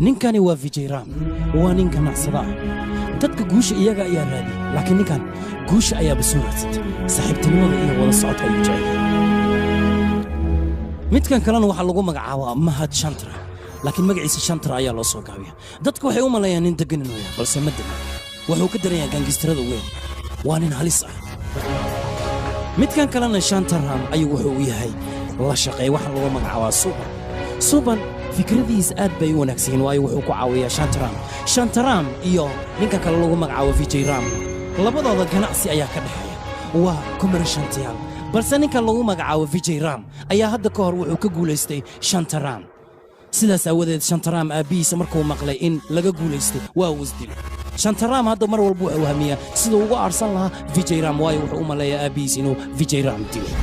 Ninkani waa Vijay Ram, waa nin ganacsada ah. Dadka guusha iyaga ayaa raadiya, laakiin ninkan guusha ayaaba soo raadsatay. Saaxiibtinimada iyo wada socodka ayuu jecel yahay. Midkan kalena waxaa lagu magacaabaa Mahad Shantra, laakiin magaciisa Shantra ayaa loo soo gaabiya. Dadku waxay u maleeyaan nin degan inuu yahay, balse ma degan. Wuxuu ka daran yahay gaangistarada weyn, waa nin halis ah. Midkan kalena Shantaram ayuu wuxuu u yahay la shaqeey, waxaa lagu magacaabaa Suban. Suban fikradihiisa aad bay u wanaagsan yihiin, waayo wuxuu ku caawiyaa Shantaram. Shantaram iyo ninka kale lagu magacaabo Vijay Ram, labadooda ganacsi ayaa ka dhexeeya, waa commerciantiyaal. Balse ninka lagu magacaabo Vijay Ram ayaa hadda ka hor wuxuu ka guulaystay Shantaram. Sidaas aawadeed Shantaram aabbihiisa markuu maqlay in laga guulaystay waa uu isdilay. Shantaram hadda mar walba wuxuu hamiyaa siduu ugu aarsan lahaa Vijay Ram, waayo wuxuu u maleeyaa aabbihiis inuu Vijay Ram dilay.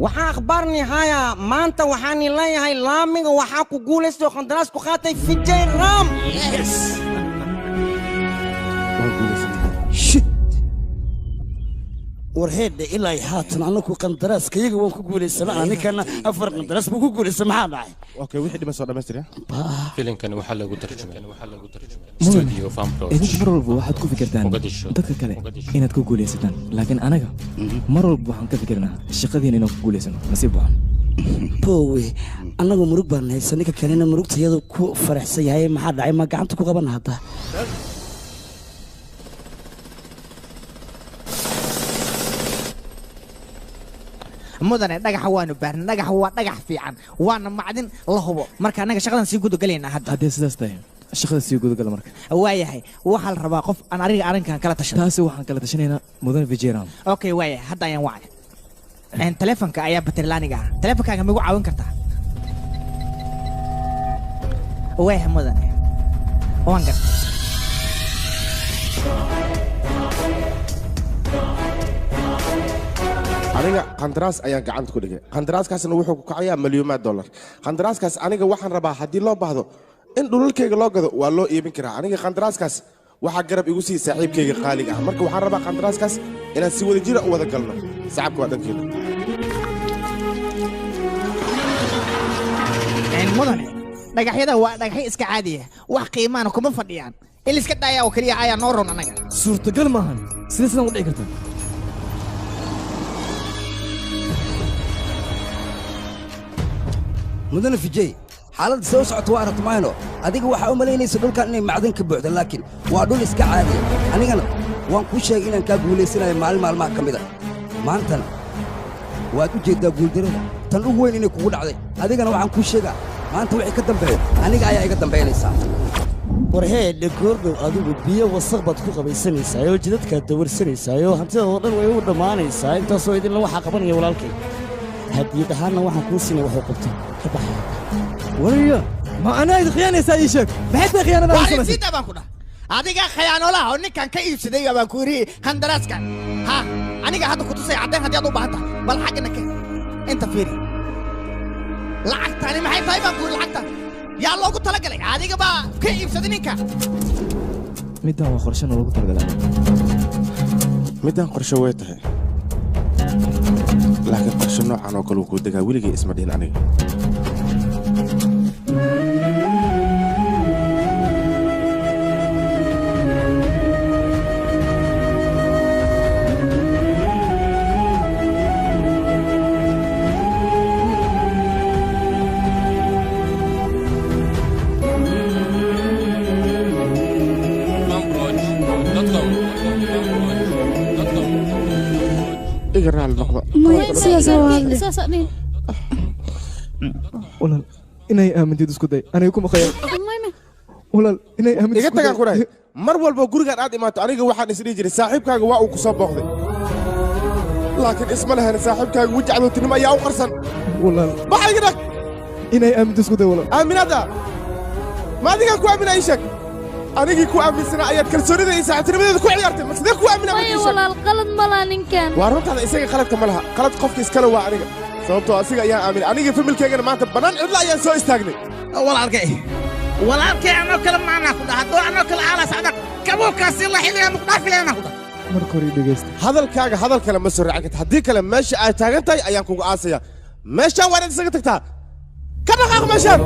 Waxaa akhbaarni haya maanta, waxaani leeyahay laamiga waxaa ku guulaystay oo qandaraas ku qaatay Vijay Ram. Shit, war heedhe, ilaa haatan anaku qandaraaskayaga waan ku guulaysana, ninkana 4 qandaraas buu ku guulaysa. Maxaa dhacay? Okay, wixii dhiman soo dhammaystira. Filimkan waxaa lagu tarjumay studio Farm. Idinku mar walba waxaad ku fikirtaan Mogadishu. dadka kale inaad ku guulaysataan, laakiin anaga mar walba waxaan ka fikirnaa shaqadiina inaan ku guulaysano. Nasiib wacan. Bowe, annagu murug baan haysa, ninka kalena murugtayadu ku faraxsan yahay. Maxaa dhacay? Ma gacanta ku qaban hadda? Mudane, dhagaxa waanu baarnay. Dhagaxa waa dhagax fiican, waana macdin la hubo. Marka annaga shaqadan sii gudagalaynaa hadda. Haddii sidaas tahay, shaqada sii gudagala marka. Waayahay, waxaa la rabaa qof aan ariga arrinkan kala tashado. Taasi waxaan kala tashanaynaa mudane Vijayram. Okay, waayahay, hadda ayaan wacay. Telefonka ayaa baterilaaniga ah. Telefonkaaga ma igu caawin kartaa? Waayahay mudane, waan gartay. Aniga qandaraas ayaan gacanta ku dhigay, qandaraaskaasna wuxuu ku kacayaa milyuumaad dollar. Qandaraaskaas aniga waxaan rabaa haddii loo baahdo in dhulalkayga loo gado, waa loo iibin karaa. Aniga qandaraaskaas waxaa garab igu sii saaxiibkayga qaaliga ah. Marka waxaan rabaa qandaraaskaas inaan si wada jira u wada galno. Sacabka waa dhankeena. Mudane, dhagaxyada waa dhagaxyo iska caadiya, wax qiimaana kuma fadhiyaan. In la iska daaya oo keliya ayaa noo ron annaga. Suurtagal maahan, sidee sidaan u dhici kartaa? Mudane Fijey, xaaladda soo socota waa aragto mayno. Adiga waxaa u malaynaysa dhulkan inay macdan ka buuxdo, laakiin waa dhul iska caadiya. Anigana waan kuu sheegay inaan kaa guulaysanayo maalin maalmaha ka mida. Maantana waad u jeeddaa guuldarrada tan ugu weyn inay kugu dhacday. Adigana waxaan kuu sheegaa, maanta wixii ka dambeeyo aniga ayaa iga dambaynaysaa. War heedhe, goordhow adigu biyo wasaq baad ku qabaysanaysaa oo jidadkaad dawarsanaysaa oo hantidaadoo dhan way u dhammaanaysaa. Intaasoo idinla waxaa qabanaya walaalkay. Hadiyad ahaanna waxaan kuu siinay wuxuu qabto ka baxaya. Wariyo, ma anaa idi khiyaanaysaa? Ii sheeg, maxay tahay khiyaanada Waa aad samaysay? Iibsida baan ku dhaha. Adiga khiyaanolaha oo ninkan ka iibsaday baan ku yidhi qandaraaskan. Ha, aniga hadda ku tusay caddayn haddii aad u baahan tahay. Bal xaggana keen, inta fiiri. Lacagtani maxay tahay baan ku yidhi? Lacagta yaa loogu talagalay? Adiga baa ka iibsaday ninka. Middan waa qorshe loogu talagalay. Midaan qorshe way tahay, laakiin qorshe noocan oo kale uu kuu degaa weligay isma dhihin aniga. Iga raali noqda. Walaal, inay aamintid isku day, aniga kuma khayaan. Walaal, inay aamintid Iga isku day. Tagaan ku dhahay, mar walba gurigaan aad imaato aniga waxaan isdhihi jiray saaxiibkaaga waa uu ku soo booqday, laakiin isma lahan saaxiibkaaga weji cadowtinimo ayaa u qarsan. Walaal, baxa, iga dhag. Inay aamintid isku day, walaal. Aaminaada ma adigaan ku aamina? Ii sheeg, anigii ku aaminsanaa ayaad kalsoonida iyo saaxiibtinimadeeda ku ciyaartay. Ma sidee ku aamina marka? Maya. Ii sheeg. Walaal, qalad malaa ninkan. Waa runtaada, isaga qaladka ma laha. Qalad qofka iskale waa aniga, sababtoo asiga ayaan aaminay. Aniga familkeygana maanta bannaan cidla ayaan soo istaagnay. Walaalkay, walaalkay, anoo kale maanaa ku dhaha. Hadduu anoo kale aalaas adag kabuukaasi la xiliyaa muqdhaafilayana ku dhaha. Marka hore ii dhegeysta. Hadalkaaga hadal kale ma soo raacin karta. Haddii kale meesha aad taagan tahay ayaan kugu aasaya. Meeshaan waa inaad isaga tagtaa. Ka dhaqaaq meeshaan.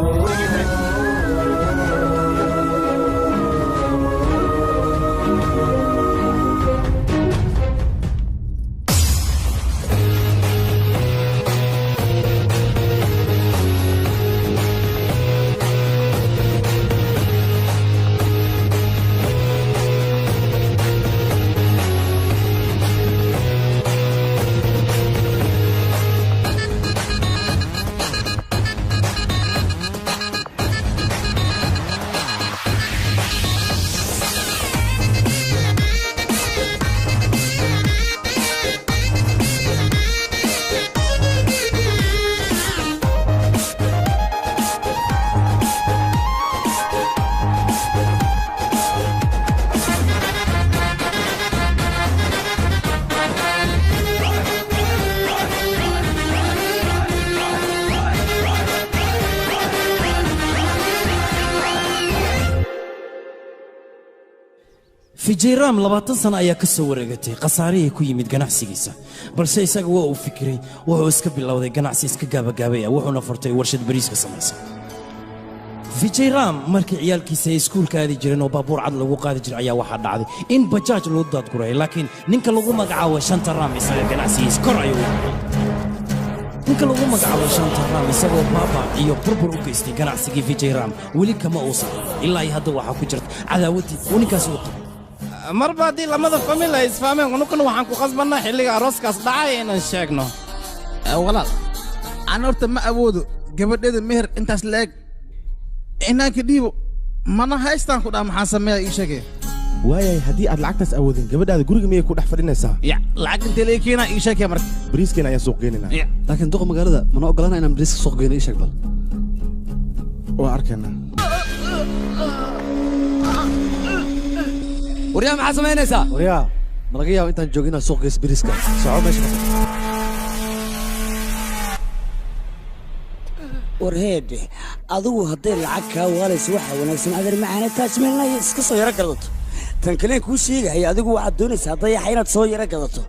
Vijayram 20 sano ayaa ka soo wareegatay khasaarihii ku yimid ganacsigiisa, balse isaga waa uu fikiray, wuxuu iska bilowday ganacsi iska gaabagaabaya, wuxuuna furtay warshad bariiska samaysa. Vijayram markii ciyaalkiisa ay iskuulka aadi jireen oo baabuur cad lagu qaadi jiray ayaa waxaa dhacday in bajaaj loo daadguray, laakiin ninka lagu magacaabo Shantaram isaga ganacsigiisa kor ayuu u kacay. Ninka lagu magacaabo Shantaram isagoo baaba iyo burbur u geystay ganacsigii Vijayram weli kama uusan, ilaa iyo hadda waxaa ku jirta cadaawaddii uu ninkaasi u qabay. Marba haddii lamada famil ay isfahmeen, unukuna waxaan ku qasbannaa xilliga arooskaas dhacay inaan sheegno. Walaal, aan horta ma awoodo gabadheeda meher intaas la-eg inaan ka dhiibo, mana haystaan ku dhaha, maxaan sameeya ii sheegay. Waayahay, haddii aad lacagtaas awoodin, gabadhaada guriga miyay ku dhex fadhinaysaa? Ya, lacag intee laga keenaa ii sheegaya marka? Bariiskeena ayaan suuq geynaynaa. Laakiin duqa magaalada mana ogolaana inaan bariiska suuq geyno, ii sheeg bal. Waa arkaynaa. Waryaa, maxaa samaynaysaa? Waryaa, ma laga yaabo intaan joogin inaad suuq geyso bariiska? Soco meesha ka tag. War heedhe, adigu hadday lacag kaa waalayso waxaa wanaagsan adeer macaane taajmeelnaya iska soo yaro gadato. Tan kaleen kuu sheegaya, adigu waxaad doonaysaa dayaxa inaad soo yaro gadato.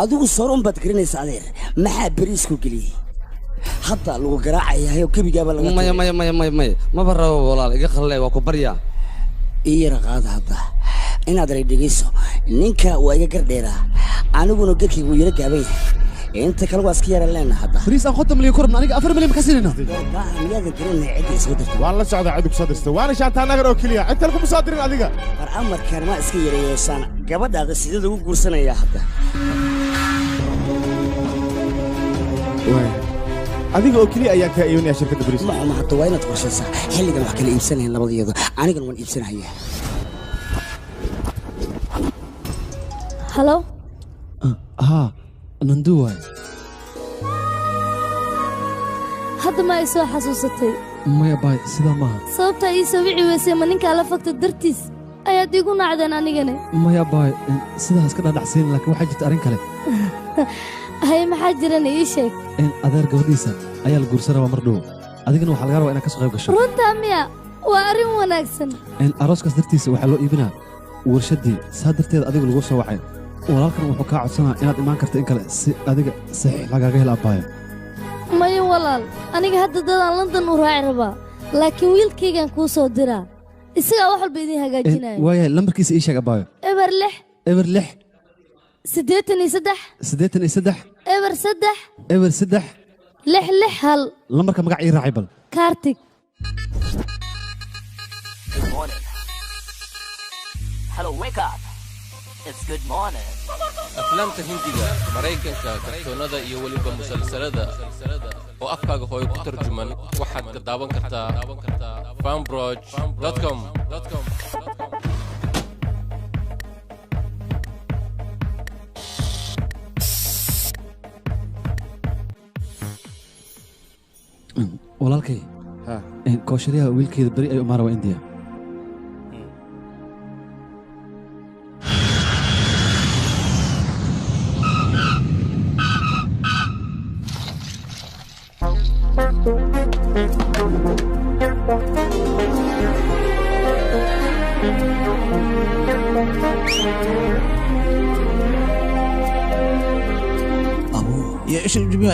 Adigu soor un baad garanaysaa adeer, maxaa beriisku geliyey? Hadda lagu garaacayahay oo gebigaaba laga Maya maya maya maya maya, maba rabo walaal, iga qalle, waa ku baryaa. Ii yara qaada hadda inaad ray dhegayso, ninka waa iga gardheeraa, aniguna garkaygu wuu yaro gaaban yahay, inta kale waa iska yara leenna hadda. Bariis aan 50 milyan ku rabna, aniga 4 milyan ma ka siinayna? Miyaadan garanay cidda isoo dirtay? Waan la socdaa cid ku soo dirtay, waana Shaantaa Nagar oo keliya, cid kale kuma soo dirin adiga. War amarkaan ma iska yara yeeshaan, gabadhaada sideed ugu guursanayaa hadda? Waaya, adiga oo keliya ayaan kaa iibinaya shirkadda bariiska. Ma xuma, hadda waa inaad qorshaysaa xilligan wax kala iibsanayan labadayadu, anigana waan iibsanayaa. Halo. Haa, Nandu waay. Hadda ma ay soo xasuusatay? Maya baay, sidaa maaha. Sababtaa ii soo wici weysay, ma ninkaa la fagta dartiis ayaad iigu nacdeen anigana? Maya baay, sidaa iska dhadhacsiin, laakiin waxaa jirta arrin kale. Haye, maxaa jirana ii sheeg. Adeer gabadhiisa ayaa la guursan rabaa mar dhow, adigana waxaa laga rabaa inaad ka soo qayb gasho. Runtaa miya? Waa arrin wanaagsan. Arooskaas dartiisa waxaa loo iibinaa warshaddii, saa darteed adiga lagu soo wacay. Walaalkan wuxuu kaa codsanaa inaad imaan karta in kale si adiga saxiix lagaaga helo abbaayo. Maya walaal, aniga hadda dadaan London u raaci rabaa, laakiin wiilkaygaan kuu soo diraa, isagaa wax walba idiin hagaajinaya. Waayahay, lambarkiisa ii sheeg abbaayo. 06. 06. 83. 83. 03. 03. 661. Lambarka magac ii raacay bal. Kartig. Good morning. Hello, wake up. It's good morning. Aflaamta Hindiga, Maraykanka, kartoonada iyo weliba musalsalada oo afkaaga hooyo ku tarjuman waxaad ka daawan kartaa fanbroj.com. Walaalkay, koosharyaha wiilkeeda beri ay umaara waa Indiya.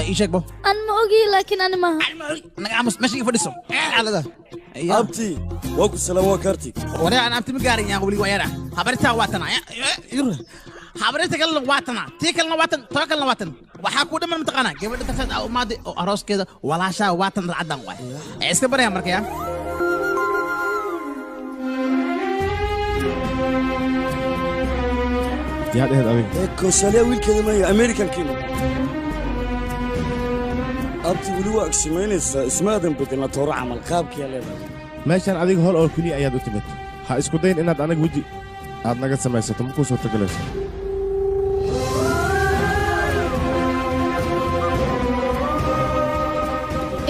Ii sheeg bo. An ma ogi, laakiin ani maaha. Naga aamus, meesha ii fadhiso calada. Abti, waa ku salaam, waa Kartig. Waree, aan abti ma gaarin yaa, weli waa yara. Habarintaa waa tana, habarinta kalena waa tana, tii kalena waa tan, too kalena waa tan. Waxaa ku dhiman mataqaanaa gabadha darteed aa umaaday oo arooskeeda walaashaa waa tan caddan waay. Iska baraya marka yaa. Yaa dhehed adiga? Kooshaaliya wiilkeeda maya Americankiina. Abti, weli waa agsimaynaysaa, ismaadan bedelna tooro camal qaabkiyaa leedahay. Meeshaan adiga hol oo keliya ayaad u timid, ha isku dayn inaad anaga weji aad naga samaysato, ma kuu suurtogalayso.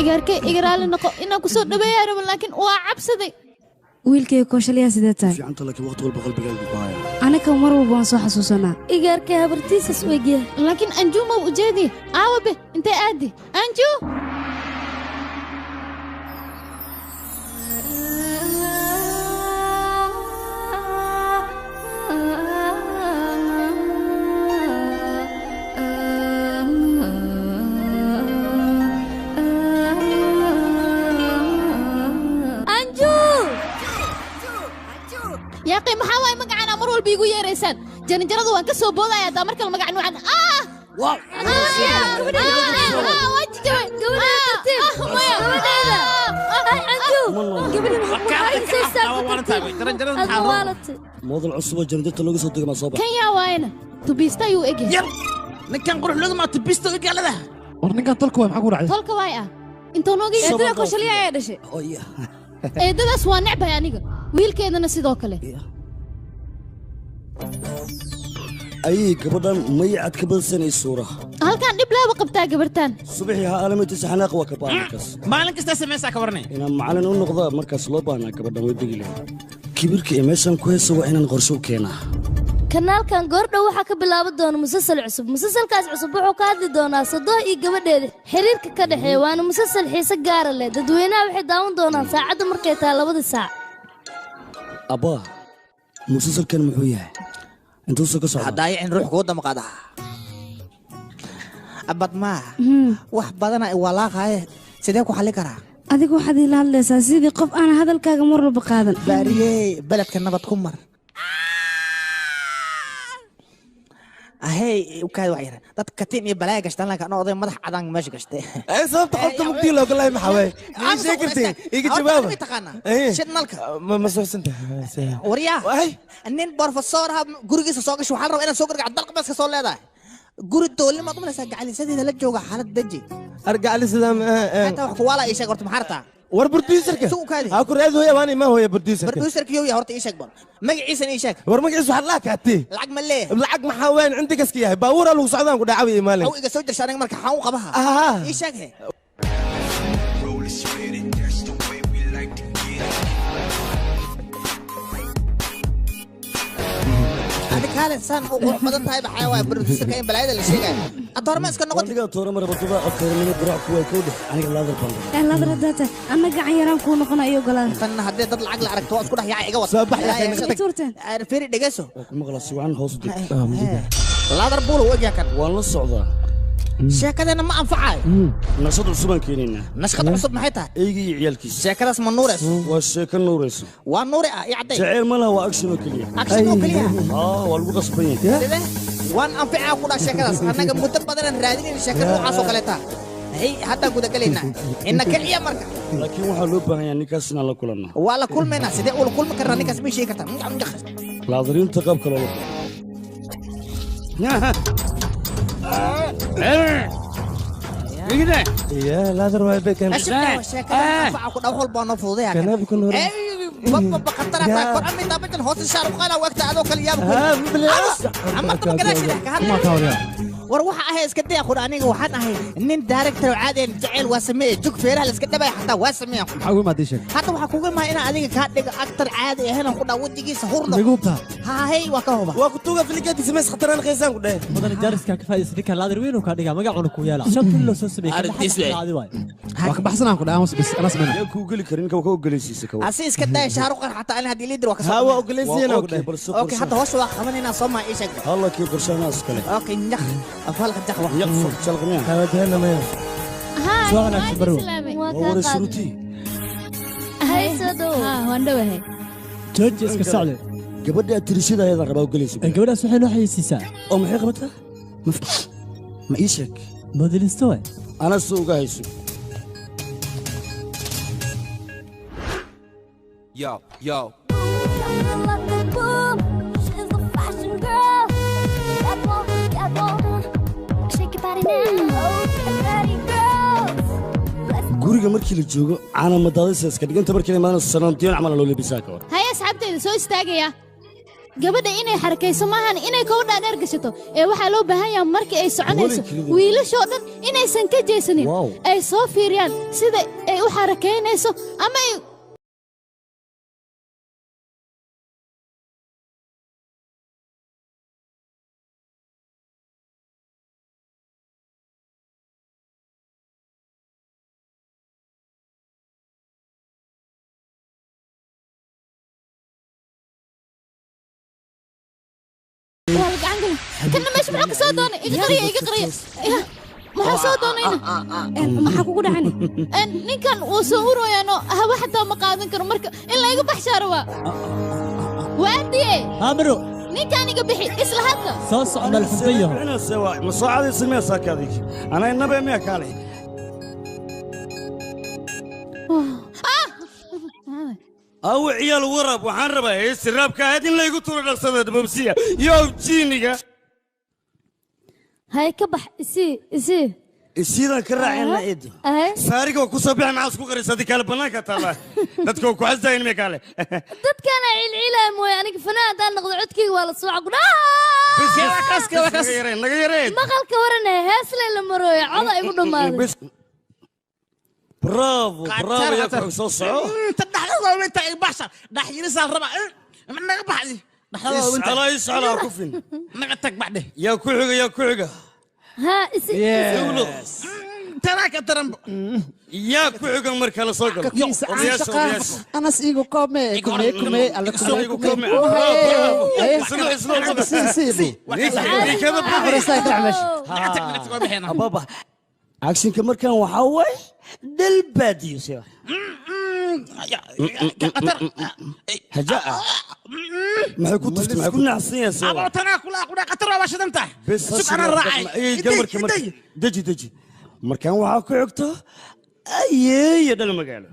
Igaarke, igaraali noqo, inaan ku soo dhaweeyaa rabo, laakiin waa cabsaday. Wiilkayga kooshalyaha, sidee tahay? Fiicanta, laakiin waqti walba qalbigaaga ku haya. Anaka mar walba waan soo xasuusanaa. Igaarkay habartiisas u egyahay. Laakiin Anjuu ma ujeedi, aawabe intee aadi Anjuu? Maxaa waay magacaan mar walba iigu yeeraysaan? Jaranjaradu waan ka soo boodaya haddaa mar kale magac nuucan. Ah! Mudan cusub oo jaranjarta looga soo dego maa soo bax. Kan yaa waayana tubiista ayuu egyahay. Ninkan quruxlooda maa tubiista u gaalada. War ninkan tolka waay, maxaa ku dhacday? Tolka waay ah intuu nooga Eedada koshaliya ayaa dhashay. Eedadaas waa necbahay aniga, wiilkeedana sidoo kale. Ayay gabadhan mayacad ka badsanay suuraha. Halkan dhib laaba qabtaa gabartan. Subaxii ha aalamatiisa xanaaq waa ka baa markaas. Maalin kasta samaysaa ka warnay. Inaan macalin u noqdaa markaas loo baahnaa gabadhan way degi lahayd. Kibirka ee meeshan ku haysa waa inaan qorshe u keenaa. Kanaalkan goordhow waxaa ka bilaaban doona musalsal cusub. Musalsalkaas cusub wuxuu ka hadli doonaa Sadoh iyo gabadheeda xiriirka ka dhexeeya, waana musalsal xiise gaara leh. Dadweynaha waxay daawan doonaan saacadda markay tahay 2 saac. Abbaa, musalsalkan muxuu yahay? Intuusa ka socda? Hadaayicin ruux kuu damqada. Abadmaa wax badana walaaqaaye, sidee ku xallin karaa? Adigu waxaad iila hadlaysaa sidii qof aan hadalkaaga mar walba qaadan. Baariyey, beledka nabad ku mar. Ahey, ukaadi wax yar. Dad katiin iyo balaaya gashtaan, laakiin anoo oday madax cadaan meesha gashtay. Ee sababta qofka mugdi looga lahay maxaa waaye? Ma ii sheegi kartiin? Iga jawaaba. Ma taqaanaa? Ee. Shid nalka. Ma sooxsantahay? Waryaa, nin borofesoor ah gurigiisa soo gashay, waxaa la rabaa inaad soo gargac dalqa bas ka soo leedahay. Guri doolnimaad u malaysaa gacalisadeeda la jooga xaalad deji. Argacalisada Hataa wax kuwaala ii sheeg horta, maxaa rabtaa? War producerka. Suu kaadi. Ha ku raadi hooya, waan imaan hooya producerka. Producerka yow yahay horta ii sheeg bal. Magaciisana ii sheeg. War magaciisa waxaad laa kaatee. Lacag ma leeyahay? Lacag maxaa weyn inta kaska yahay? Baabuur lagu socdaan ku dhacay maalin. Aw iga soo dirsha aniga marka xaan u qabaha. Ah. Ii sheeg he. Adiga kaalin saan u qurux badan tahay baxay waay producerka in balaayada la sheegayo. Adoorma iska noqotay. Aniga toora mar baduba afteernimo dirac kuwa ku dhex aniga laadar baan. Ee laadar haddaa tahay anna gacan yaraan kuu noqonayo ogolaada. Tan haddii dad lacag la aragto waa isku dhex yaacay iga wad. Soo bax yaa akhi. Tuurteen. Fiiri dhegeyso. Waa ku maqlaa si wacan hoos u deg. Laadar buul u egyaa kan. Waan la socdaa. Sheekadana ma anfacayo. Nashqad cusub aan keenaynaa. Nashqad cusub maxay tahay? Eyga iyo ciyaalkiisa. Sheekadaas ma nuurayso? Waa sheeko nuurayso. Waa nuuri ah, ii cadday. Jacayl ma laha, waa action oo keliya. Action oo keliya? Haa, waa lagu qasban yahay. Sidee? Waan anficaa ku dhaa sheekadaas. Annaga muddo badanaan raadinayn sheeko noocaas oo kaleeta. Hey, haddaan guda galaynaa. Inna kiciya marka. Laakiin waxaa loo baahan yahay ninkaas inaan la kulanno. Waa la kulmaynaa. Sidee ula kulmi karnaa ninkaas, ma ii sheegi kartaa? Laadariinta qaabka loola kulmo. Ya laadar waay bekan. Sheekada ku dhaa wax walba noo fududeeyaa. Kanaab ku nuur. Babba khatara taa kor amita bajan hoos shaar qala waqti adoo kale yaab ku. Amarta ma gadaashida ka hadla. War waxa ahay iska day qur, aniga waxaan ahay nin director oo caadi ah, jacayl waa sameeyay, jug feeraha la iska dhabay xataa waa sameeyay. Maxaa ugu imaadii sheeg? Hadda waxaa kugu imaa inaan adiga kaa dhigo actor caadi ahayn aan ku dhaa wejigiisa hurno. Migu hubtaa? Haa, hey, waa ka huba. Waa ku tuuga filikadiisa mees khataraan qeysaan ku dhahay. Mudan jaariska ka faa'iidaysa ninka laadir weyn uu ka dhigaa magacuna ku yeela. 5 kilo soo sameeyay. Arrintiis wey. Caadi waay. Waa ka baxsanaan ku dhahay, aamus bis ana sameynaa. Yaa kuu geli karin ninka waa ka ogolaysiisa ka war. Asi iska day shaaruqan xataa ani haddii liidir waa ka soo. Haa, waa ogolaysiiyana ku dhahay. Balse Okay, hadda hoos waa qabanaynaa soo maa ii sheeg. Halla kii qorshahanaas kale. Okay, njaq. Afalka njaq wax. Yaq fur jalqmiya. Tawaajahana maya. Haa, Soo wanaagsan barwo. Waa Waa kaa wara qaadan. suruti. Hay soo dhow. Haa, waan dhowahay. Jooji iska socde. Gabadha aad tirishada ayadaan rabaa ogolaysa. Gabadhaas waxay noo xayeysiisaa. Oo maxay qabataa? Ma ii sheeg. Modelista waay. Ana soo uga hayso. Yo, yo. Guriga markii la joogo caana madaadaysa iska dhiganta markii la imaanayso sanoontiyoon camal loo labisaa ka war. Haye asxaabteyda soo istaagaya. Gabadha inay xarakayso maahan inay kow dhaadheer gashato, ee waxaa loo baahan yahay markii ay soconayso Weli wiilashoo dhan inaysan ka jeesanin, Wow. ay soo fiiriyaan sida ay u xarakaynayso ama ay waa la gacan galay. Kanna meesha muxuu ka soo doonay? Iga qariya, iga qariya. Ya, maxaa soo doonayna? Maxaa kugu dhacani? Ninkan wuu soo uroyaano hawa xataa ma qaadan karo, marka in layga baxshaaro waa. waardiye amro ninkaan iga bixi isla hadda soo socda alxudayo ma soo cadaysa miyaa saaka adig anaa inabe miyaa kaale aw ciyaal warab waxaan rabaa heesi raabka ahayd in laygu tuuro dhaqsada dhabobsiya yow jiiniga hay ka bax isii isii isiidan ka raacayna ciido saariga ku soo bixi maxaa isku qarisa adii kaale bannaanka taala dadka ku xasdayn miya kaale dadkana cilciilaya mooye aniga fanaan haddaan noqdo codkayga waa la soo cagudhaa naga yareen maqalka warane heesle la marooya coda igu dhammaaday برافو برافو يا كوك soo soco inta dhaxdada inta ay baxsha dhaxyirisaa raba naga baxdi iscala iscala ku fin naga tag baxde yaa ku xiga yaa ku xiga ها isi taraaka taranbo yaa ku xiga marka la soo galo anas igu kome kume kume alla kume kume ababa akshinka markan waxaa waay dalbaadiyo sewa hajaa maxay ku tuftay maxay ku nacsan yahay sewa abuurtana kula kula qatar waa shidanta subxana raacay ay gamarka marka deji deji markan waxaa ku xigto ayeeyo dhal magaalo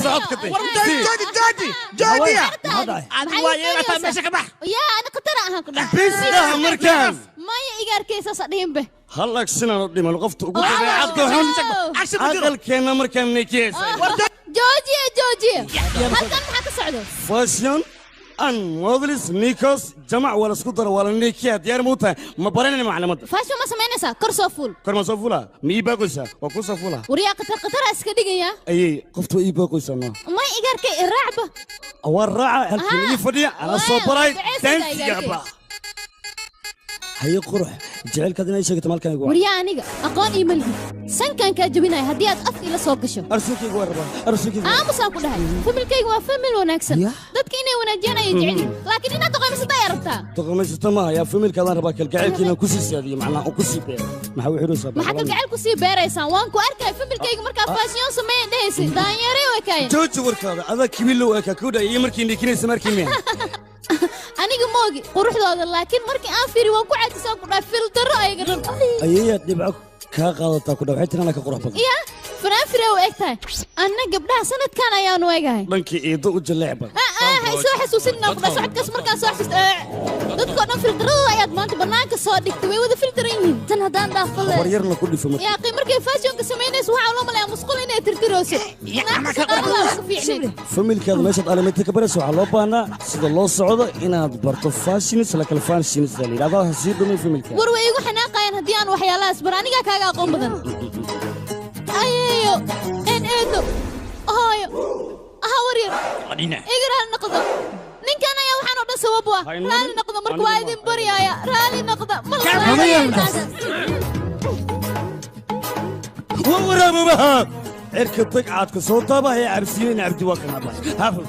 socodka jooji jooji jooji adi waa yeelataa meesha ka bax yaa ana qatar ahaan ku dhax bis dhaha markaan maya iga arkaysa sadhiin be hal agsinaan u dhiman qofta ugu dabeecadda xun aqalkeenna markaan nekiyeysa joojiye joojiye halkan maxaa ka socdo fashion an models nikos jamac waa la isku daro waa la nekiya diyaar ma u tahay ma baranayna maclimadda fashion ma samaynaysaa kor soo fuul kor ma soo fuulaa ma ii baaqoysaa waa kuu soo fuulaa waryaa qatar qataraa iska dhigaya ayey qofta waa ii baaqoysaa no may iga arkay raacba waa raaca halkan ii fadhiya anaa soo baray dansiga haye qurux jacaylkaad inay sheegto malkan igu waryaa aniga aqoon ii malgi sankan kaa jabinaya haddii aad afka ila soo gasho arsunkaygu waa rabaa arsunkaygu aamusaan ku dhahay familkayga waa famil wanaagsan dadka inay wanaajiyaan ayay jecel yihiin laakiin inaad doqomaysato ayaa rabtaa doqomaysato maaha yaa familkaadaan rabaa kalgacaylkiinaan ku sii saadiyo macnaa aan ku sii beero maxaa u xidhaysaa maxaa kalgacayl ku sii beeraysaan waan ku arkay familkayga markaa faashiyoon sameeya dhehaysa daanyeeray u ekaayeen jooji warkaada adaa kibilow ekaa ku dhaay iyo markii niikinaysa markii miya aniga moogi quruxdooda laakiin markii aan fiiri waan ku caajisaan ku dhahay filtaro ayaga dhan ayeeyaa dhibco kaa qaadataa ku dhaw waxay tirana ka qurux badan ya fanaanfire u eg tahay anna gabdhaha sanadkan ayaanu egahay dhankii iido u jaleec badan ha isoo xasuusinina ku dhahay socodkaas markaan soo xasuusto dadkoo dhan filtaradooda ayaad maanta bannaanka soo dhigtay way wada filtaran yihiin tan haddaan dhaafo le waryarna ku dhifo marka yaa markay fashionka samaynayso waxaa loo malayaa musqul inay tirtirooso familkaada meeshaad alimenta ka barayso waxaa loo baahnaa sida loo socdo inaad barto fashions la kala fashions la yidhahdo ha sii dhumin familkaada war way igu xanaaqayaan haddii aan waxyaalahaas bar anigaa kaaga aqoon badan ayeeyo en eedo hooyo aha waryar iga raali noqdo ninkan ayaa waxaan oo dhan sabab u ah raali noqdo marka waa idin baryaaya raali noqda waraababaha cirka dagcaadka soo taaba ee cabsiyeyn cabdi waa kan habay haful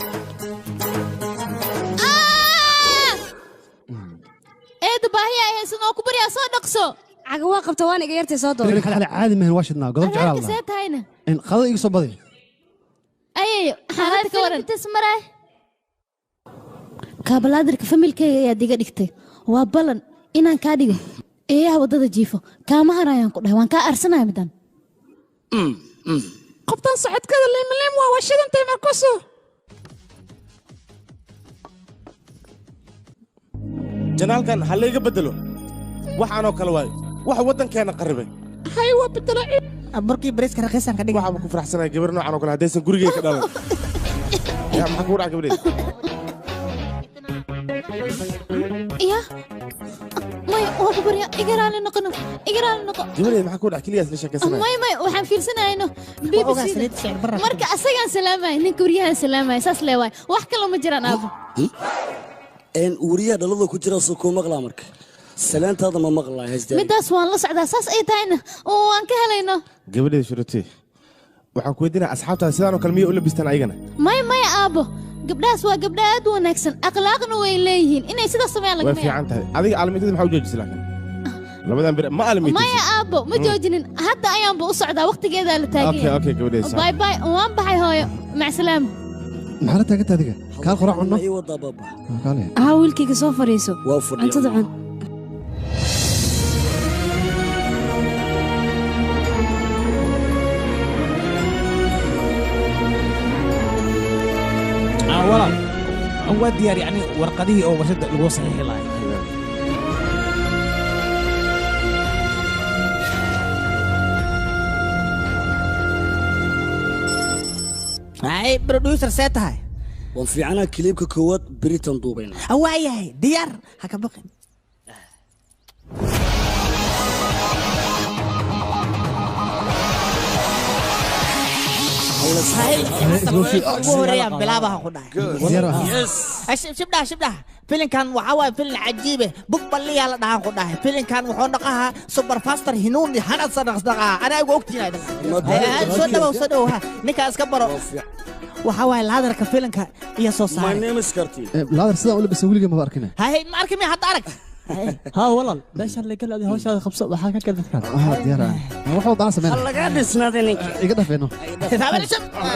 eedo baahi ay haysan oo ku baryaa soo dhaqso caga waa qabta waan iga yartay soo door caadi mahan waa shidnaa godob jeclaal see tahayna in qadada iga soo baday ayeeyo xaaladda ka waran maray kaabalaadirka familkayga ayaad iga dhigtay waa ballan inaan kaa dhigo eeyaha waddada jiifo kaama harayaan ku dhahay waan kaa arsanaya midaan qoftan socodkeeda liimliim waa waa shidantay markusu janaalkan ha layga bedelo waxaanoo kale waayo wax waddankeena qarribay hay waa bedelo markii bariiska raqiisan ka dhigay waxaaba ku faraxsanahay gabar noocan oo kale haddaysan gurigay ka dhalan yaa maxaa kugu dhaca gabadheeda ya maya waa ku barya iga raali noqono iga raali noqo gabadheeda maxaa kugu dhaca keliyaas la sheekaysanaya may may waxaan fiirsanayno BBC marka asagaan salaamay ninka wariyahan salaamay saas lee waay wax kale ma jiraan aabo een wariyaha dhalada ku jira soo kuu maqlaa marka salaantaada ma maqlaa haystaa midaas waan la socdaa saas ay tahayna oo waan ka helayno gabadheeda shuruti waxaan ku weydiinaa asxaabtaada sidaan oo kale miyay u labistaan ayagana maya maya aabo gabdhahaas waa gabdha aad u wanaagsan akhlaaqna way leeyihiin inay sidaas sameeyaan way lagama yaabo fiican tahay adiga aalamiintada maxaa u joojisay laakiin labadan bir ma aalamiintaysid maya aabo ma joojinin hadda ayaanba u socdaa waqtigeedaa la taagan okay okay gabadheeda bye bye waan baxay hooyo mac salaama Maxaa la taaganta adiga? Kaal quraac cunno. Ii wadaa baaba. Kaale. Haa wiilkayga soo fadhiiso. Waa fadhiya. Cuntada cun. Walaal waa diyaar yani warqadihii oo warshada lagu saxiixi lahay. Hay producer see tahay? Waan fiicanaa, kiliibka koowaad beritan duubayna. Waayahay, diyaar, ha ka baqin. Ugu horeeyaan bilaabaha ku dhahay. Shibdhaha shibdhaha, filinkan waxaa waaye filin cajiibe, bug balliyaa la dhahaan ku dhahay. Filinkan wuxuu dhaqahaa superfaster hinuuni hanadsa dhaqdhaqaa, anaa igu ogtiina. Soo dhawow soo dhawow, ha ninkaa iska baro. Waxaa waaye laadarka filinka iyo soo My saaray. name is Karti. Laadar sidaan u labisan weligay maba arkine. Hay ma arki miya hadda arag. Haa walaal, meeshaan la gal, hawshaada qabso, waxaa ka kal dadkan. Haa diyaar ah. Wax walba aan sameynaa. Laga dhisnaaday ninka. Iga dhafeeno.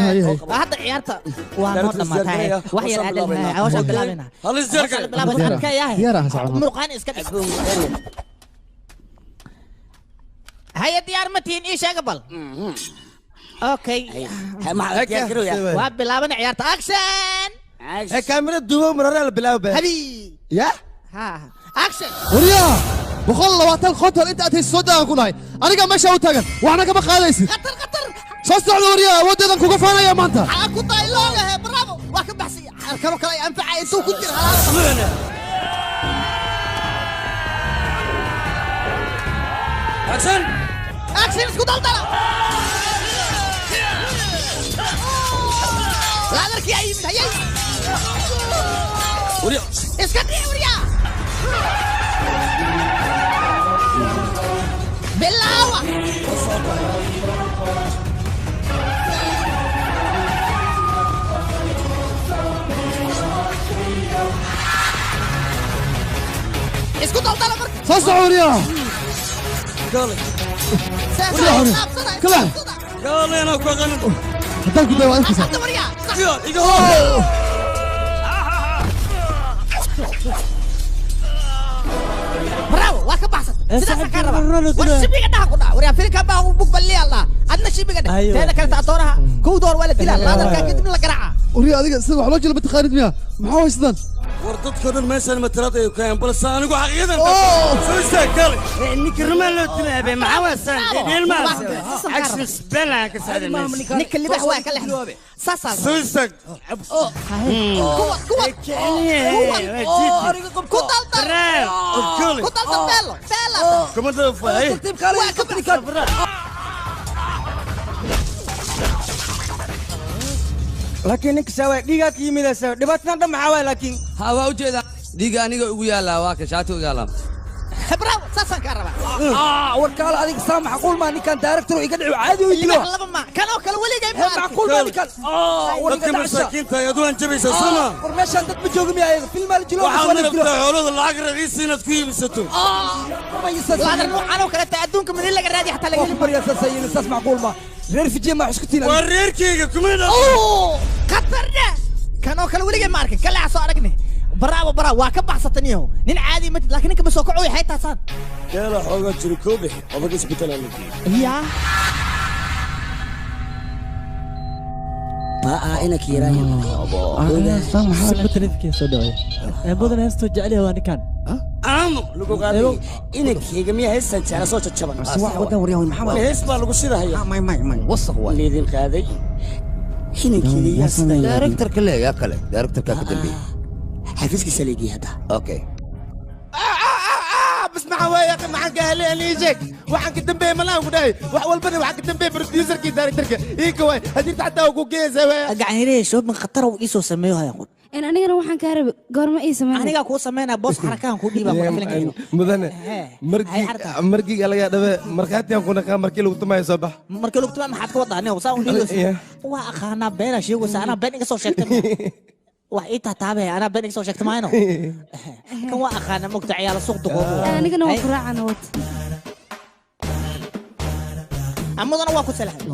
Hay hay. Hadda ciyaarta waa noo dhamaatay, wax yar aadal hawshaan bilaabina. Hal isdiyaar gare. Diyaar ah socon. Muruqaan iska dhis. Haya diyaar ma tihiin? Ii sheega bal. Okay, waa bilaabana ciyaarta. Action! Kaamira duubo marare la bilaabo. Habi ya ha, action! Waryaa 120 inta aad hayso soo daagan ku dhahay. Aniga meesha u taagan waxna kama qaadaysid. Khatar khatar. Soo socda waryaa, awooddeedan kuga faanaya maanta. Maxaa ku tahay loogahe? Bravo, waa ka baxsay. Kanoo kale ay anfacay intuu ku jira halaal. Action! Action, isku daldala. Laadarkii ay yimid hayay. Iska dhici waryaa. Bilaawa. Isku daldala marka. Soo soco waryaa. Kala. Kale anaa ku aqaanin. Haddaan ku dayo waa arkaysaa. Hadda waryaa. Iga hor. Bravo, waa ka baxsatay. Sidaasaan kaa rabaa. War shibiga dhaha ku dhaca. Waryaa filinkan baa bug balliya la. Adna shibiga dheh. Teeda kale tactooraha kowda hor waa la dilaa. Laadarkaa kadibna la garaacaa. Waryaa adiga sida wax loo jelo ma taqaanid miya? Maxaa way sidaan? War dadka dhan meeshaan matalaad ay keeneen, balse anigu xaqiiqadan soo istaag kale. Ninka rumaan loo tilmaamay maxaa waasaan ilma action spell ka saadan. Ninka libax waa ka leexday. Saasaa. Soo istaag. Kuwa kuwa kuwa ku daldal. Ku daldal beelo. Beela. Kuma dafay. Tartiib kaale. Waa ka baxsatay. Laakiin ninka saaway dhiigaa ka yimid saaway dhibaatadan dhan maxaa waay laakiin? Haa waa ujeedaa, dhiiga aniga ugu yaallaa, waa ka shaati ugu yaallaa. Bravo, saasaan kaa rabaa. War kaale adiga, saa macquul maa ninkan director iga dhici caadi u dilo. Libax laba ma kanoo kale weligay ma arkin. Macquul maa ninkan. War iga dadka dhacsha. Masaakiinta ayaad u hanjabaysaa soma? War meeshaan dad ma joogi miya? Ayaga filmaa la jilo. Waxaad rabtaa xoolada lacag raqiis inaad ku iibsato. Laadar noocan oo kale ta adduunka mid laga raadi xataa laga heli. Baryaa saas ayay, saas macquul maa. Reer fijiye ma xuskutiin? Waa reerkayga kuma Oo, khatarna kanoo kale weligay ma arkin, kale soo aragne. Bravo bravo, waa ka baxsatan yahow. Nin caadi ma laakiin ninka ma soo kaco waxay taasaan. Keela xoogaa jiro koo bixi odaga isbitaal la geeyey. Yaa baa inanka yaraayan. Soo dhaway mudan, heestoo jecel yahay waa ninkan. Aamu lagu qaaday inankayga miya heestan jecla soo jajaban? Hees baa lagu shidahaya. May may may, wasaq waay. Leedin qaaday inankayga yaa sidaa. Directorka le yaa kale, directorka ka dambeeyay. Xafiiskiisa leegiyay hadda. Okay. Bas maxaa waaye akhi, maxaan ka helay ani? Ii sheeg waxaan ka dambeeyey. Malaan ku dhahay wax walbana waxaan ka dambeeyey producerkii directorka ii ka waay haddii xataa ku geeysa waay. Gacan shoobin khatar uu ii soo sameeyo hayan. In anigana waxaan kaa rabay goorma ii sameynay? Anigaa kuu sameynaya boos, xarakahan kuu dhiibaa kuna filinka. Mudane markii markii laga dhabe markhaatiyan ku naqaa markii lagu tumaayo soo bax. Markii lagu tumaa maxaad ka wadaa? Aniga saa un dhiigayso waa aqaanaa, beenaa sheegaysa, anaa been iga soo sheegtay, wax ii taataabay, anaa been iga soo sheegtay maayno. Kan waa aqaana mogta ciyaala suuq duqoobo. Anigana waa ku raacana wad. Mudana waa ku salaxay.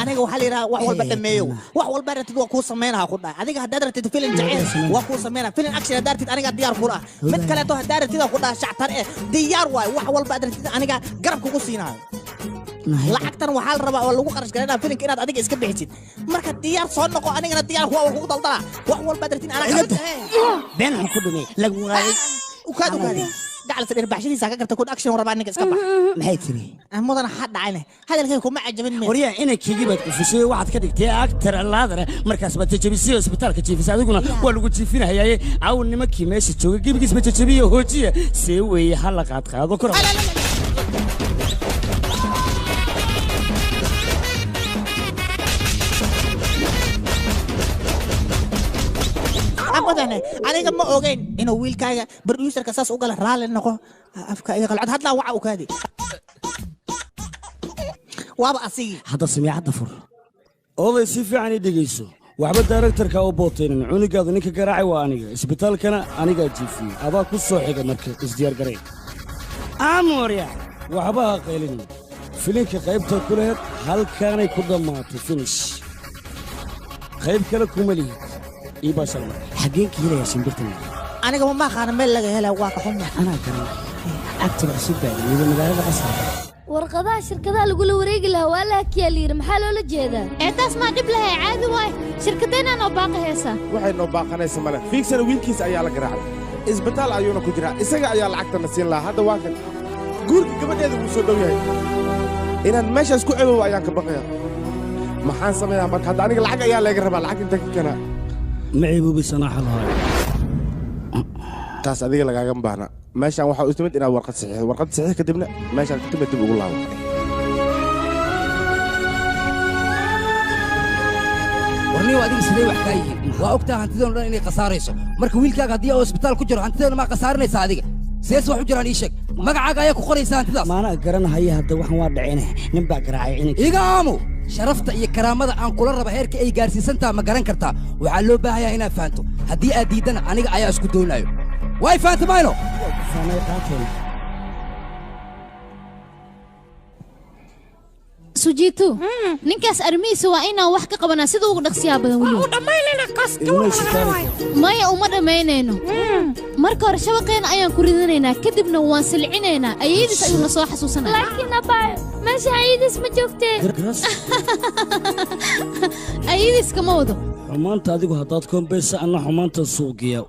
Aniga waxaa la yidhaha wax walba dhameeyo. Wax walba ratid waa kuu samaynaha ku dhahay. Adiga haddaad ratid filin jacayl waa kuu samaynaa. Filin action haddaad ratid aniga diyaar kula ah. Mid kaleeto haddaad ratid ku dhaha shactar eh diyaar waay. Wax walba aad ratid aniga garab kugu siinaayo. Lacagtan waxaa la rabaa oo lagu qarash garaynaa filinka inaad adiga iska bixisid. Marka diyaar soo noqo anigana diyaar kuwa waa kugu daldalaa. Wax walba aad ratid aniga been aan ku dhumay lagu qaaday. Ukaad ukaadi. Gacalsa dhirbaxshadiisa ka garta kun action rabaa ninka iska bax. Maxay tiri? Mudana ha dhacayne. Hadalkayga kuma cajabin meel. Waryaa inankaygii baad kufishay waxaad ka dhigtay actor laadare markaas baad jajabisay isbitaalka jiifisay adiguna waa lagu jiifinayaaye caawn nimankii meesha jooga gebigiisba jajabiye hoojiya see weeye ha la qaadqaado kor. Mudane aniga ma ogeyn inuu wiilkaaga producerka saas u gala raali noqo afka iga qalcad hadlaa waxa uu kaadi waaba asigi hadda samiicadda fur oday si fiican i dhegeyso waxba directorka u bootaynin cunigaadu ninka garaacay waa aniga isbitaalkana anigaa jiifiyey adaa ku soo xiga marka isdiyaar garay amoorya waxba ha qaylin filinka qaybta ku laheed halkaanay ku dhammaatay finish qayb kale kuma lihid xaggeen ka helayaa shimbirtan aniga ma aqaan meel laga helaa waa ka xuma anaa garanay agtar cusub baa yimid magaalada qasar warqadaha shirkadaha lagula wareegi lahaa waa la hakiyaa la yidhi maxaa loola jeedaa ee taas maa dhib lahay caadi waay shirkadeennaa noo baaqa heesa waxay noo baaqanaysa male fiigsana wiilkiisa ayaa la garaacay isbitaal ayuuna ku jiraa isaga ayaa lacagtana siin lahaa hadda waa kan guurka gabadheeda wuu soo dhow yahay inaan meeshaas ku cebow ayaan ka baqayaa maxaan sameeyaa marka hadda aniga lacag ayaa laga rabaa lacag inta ka keenaa maciibubi sanaaxa lahaay taas adiga lagaaga baahna meeshaan waxaa u timid inaad warqad saxiixdo warqad saxiix kadibna meeshaan ka timid dib ugu laabo warniyow adiga sidee wax kaa yihiin waa ogtaa hantidoon dhan inay khasaarayso marka wiilkaaga haddii uu isbitaal ku jiro hantidoona maa khasaarinaysaa adiga sees wax u jiraan ii sheeg magacaaga ayaa ku qoraysa hantidaas maanaa garanahaya hadda waxan waa dhaceen nin baa garaacay inanka iga aamu sharafta iyo karaamada aan kula raba heerka ay gaarsiisantaa ma garan kartaa waxaa loo baahayaa inaad fahanto haddii aad diiddana aniga ayaa isku doonayo way fahanta mayno sujiitu ninkaas arrimihiisa waa inaan wax ka qabanaa sida ugu dhaqsiyaa badan weliba maya uma dhammaynayno marka hore shabaqeena ayaan ku ridanaynaa kadibna waan silcinaynaa ayadiis ayuuna soo xasuusanaya laakiin abaayo meesha ayadiis ma joogtee ayadiis kama wado xumaanta adigu haddaad koombaysa anna xumaanta suuqiya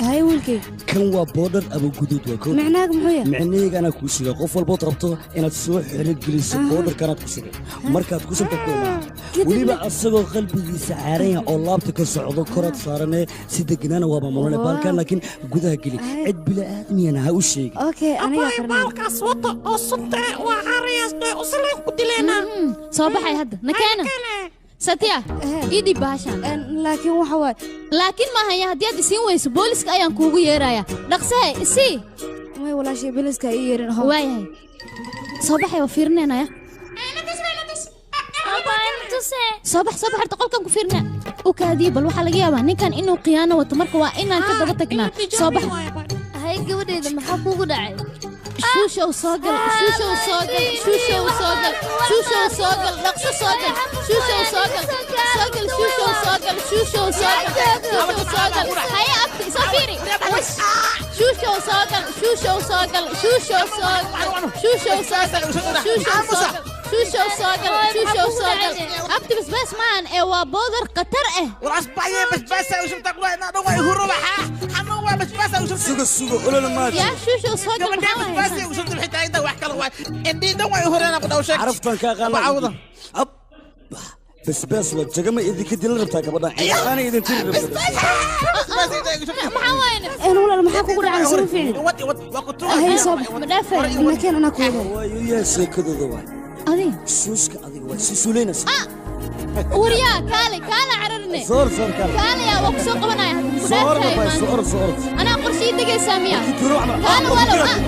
hay wiilkay kan waa boodhar abaguduud waa koob micnaaga muxuu yahay micnahayga anaa kuu sheegay qof walbood rabto inaad soo xerogeliso boodharkanaad ku shubay markaad ku shubta ku imaado weliba asagoo qalbigiisa caaran yahay oo laabta ka socdo koraad saaranee si deganaana waaba mulane baalkan laakiin gudaha geli cid bila'aadmiyana ha u sheegin okay aniga baalkaas wata oo sunta waa caarayaasna usalaan ku dileena soo baxay hadda nakeena satya ii dhiib bahashaan laakiin waxa waay laakiin ma haya haddii aad isiin weyso booliska ayaan kuugu yeerayaa dhaqsahe isii may walaashay booliska ii yeerin waayahay soo baxay waa fiirinaynaya soo bax soo bax horta qolkan ku fiirina u kaadiye bal waxaa laga yaabaa ninkan inuu khiyaano wato marka waa inaan ka daba tagnaa soo bax hay gabadheeda maxaa kuugu dhacay شوشو صاقل شوشو صاقل شوشو صاقل شوشو صاقل رقصة صاقل شوشو صاقل صاقل شوشو صاقل شوشو صاقل شوشو صاقل هيا أبتي سفيري شوشو صاقل شوشو صاقل شوشو صاقل شوشو صاقل شوشو صاقل شوشو صاقل شوشو صاقل أبتي بس بس مان إيوا بودر قطر إيه والأصبعية بس بس وشو تقول أنا نوع هروب حنوع بس بس وشو سوق السوق ولا ما يا شوشو صاقل بس وشو الحتة هيدا وحكي له إندي نوع هروب أنا قد أوشك عرفت كا عوضة أب بس بس وجهك إذا كنت اللي ربتك بدنا أنا إذا كنت بس أنا ولا ما حكوا كل عن سوي فعل هي صبح مكان أنا كوله يا سكدو ذو أدي سوسك أدي وسوسولينا وريا كالي كالي عررني صور صور كالي كالي يا وقسوق بنا صور صور صور أنا قرشي دقي سامية كالي ولا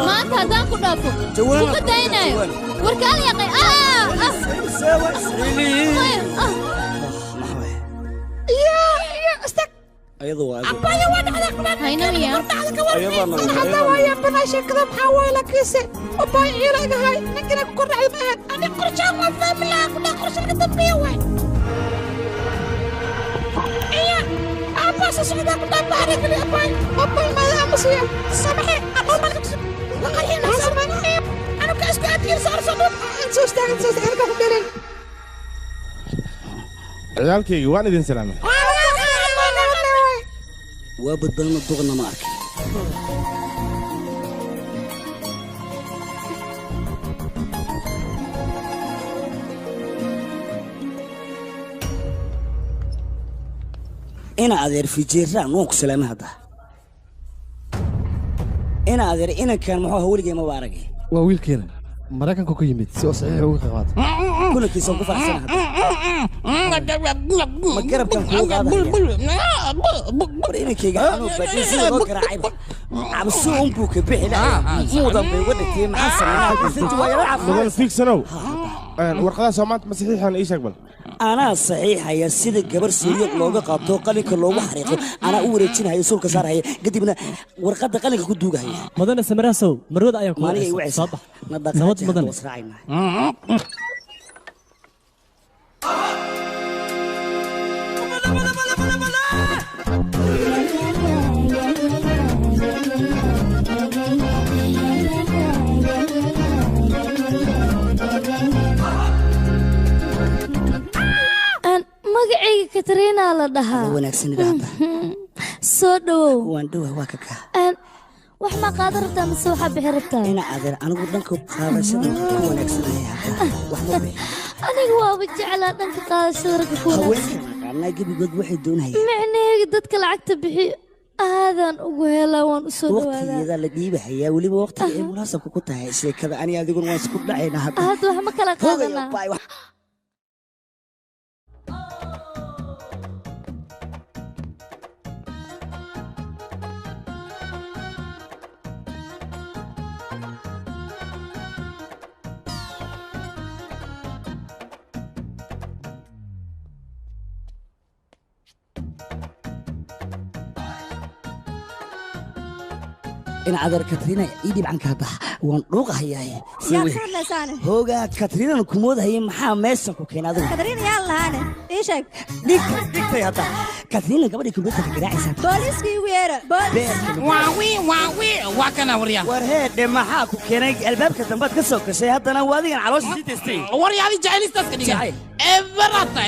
maanta haddaan ku dhaafo kuma daynayo warkaal yaqay Ayadu waa Abaya waa dhacday hadda waa yaabana sheekada maxaa waaye laakiinse abaya ciila iga hay ninkina ku kordhacday ma ahan ani qorshaan waa fahmi lahaa ku dhaa qorshe laga dambeeya waay iya aabaa soo socdaa ku dhaa baara kali abay abay maada amasiya samaxe aqoon malka la qarxin anu ka isku adkiir saar soo dhub soo istaagin soo istaagin halka ku dheelin Ciyaalkayga waan idin salaamay. Waa badbaadna duqna ma arkin. Ina adeer fijeeraan waan ku salaamay hadda. Ina adeer inankan muxuu ahaa weligay ma aragay. Waa wiilkeena Maraykanku ka yimid si oo saxiix uga qaado. Kulankiisa ku faraxsan hadda. Ma garabkan kugu qaadaya. War inankayga xanuun baa sida loo garaacayba. Cabsi un buu ka bixi lahaa. Muudan bay uga dhigtay maxaa sameynaa? Inta waa yara Mudan fiigsanow. Warqadaha soo maanta ma saxiixan ii sheeg bal. Anaa saxiixaya sida gabar suuliyo looga qaato qalinka loogu xariiqo anaa u wareejinaya suulka saaraya kadibna warqadda qalinka ku duugahaya. Mudane Samarasow marwada ayaa ku Maaniga igu wacaysa. wacaysa. Soo bax. Na Nabad dhaqaaji mudan. hadda wasraacayna. Aan magacayga Katrina la dhahaa. Wanaagsan idhaahda. Soo dhawow. Waan dhowaa waa ka. Aan wax ma qaadan rabtaa mise waxaa bixi rabtaa? Ina adeer anigu dhanka qaadashada ku wanaagsanaya hadda. Wax ma bixi. Aniga waaba jeclaa dhanka qaadashada ragga ku wanaagsan. Haweenka naqaanaa gebigood waxay doonayaan. Micnaheyga dadka lacagta bixiyo aadaan ugu helaa waan u soo dhawaadaa. Waqtigeeda la dhiibahayaa weliba waqtiga ay munaasabka ku tahay sheekada ani adiguna waan isku dhacaynaa hadda. Hadda wax ma kala qaadanaa. In adeer Katrina ii dhibcanka hadda waan dhuuqahayaa. Yaa ka hadlaysaane? Hoogaa Katrina ku moodahayay maxaa meeshan ku keenay adigu? Katrina yaa lahaane ii sheeg. Dhigtay dhigtay hadda. Katrina gabadhii kumbuyuutarka garaacaysa. Booliiska iigu yeera booliis. Waawi waawi waa kana waryaa. War heedhe maxaa ku keenay albaabka dambaad ka soo gashay haddana waa adigan caloosha sii daystay. Waryaa adi jecelistaas ka dhigan. Eberata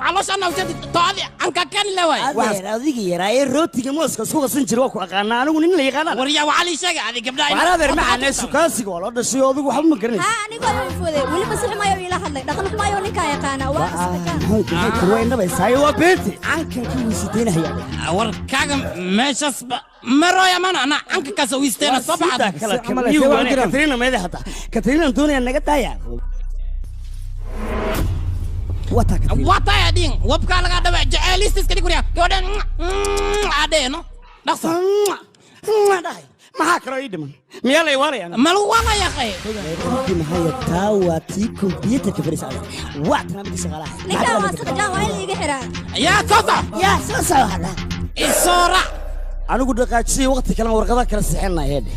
caloosha anaa ujeedi toadi anka keeni la waay. Adeer adiga yaraa ee rootiga mooska isku qasan jira waa ku aqaanaa anigu nin la yaqaanaa. Waryaa waxaa lii sheegay adi gabdhaha. War adeer maxaa sukaansiga waa loo dhashay oo adigu waxba ma garanaysid. Haa anigoo ayuu ifooday weliba si xumayo iila hadlay dhaqan xumayo ninkaa yaqaana waa isbitaal. Waa indhabaysaayo waa beenti cankan ka weysideynahaya. War kaaga meeshaas maroya mana ana canka kaas wiisteena soo baxda. Katrina meeda hadda Katrina doonaya naga daaya. Wataya ding wabka laga dhaba jecelistiis ka dhig waryaa gabadhan adheeno dhaqso. Dhahay maxaa kaloo ii dhiman miyaa lay waarayaan ma lagu waalaya qay. Maxaya taa waa tii kumbiyuutarka fadhiisa adeer waa tana midii shaqaalaha. Ninkaa waa saqajaan waa in la iiga xiraa. Yaa soo soc. Yaa soo soc hadda. Isoo raac. Anigu dhaqaajiye waqti kalena warqadaha kala sixinaya heedhe.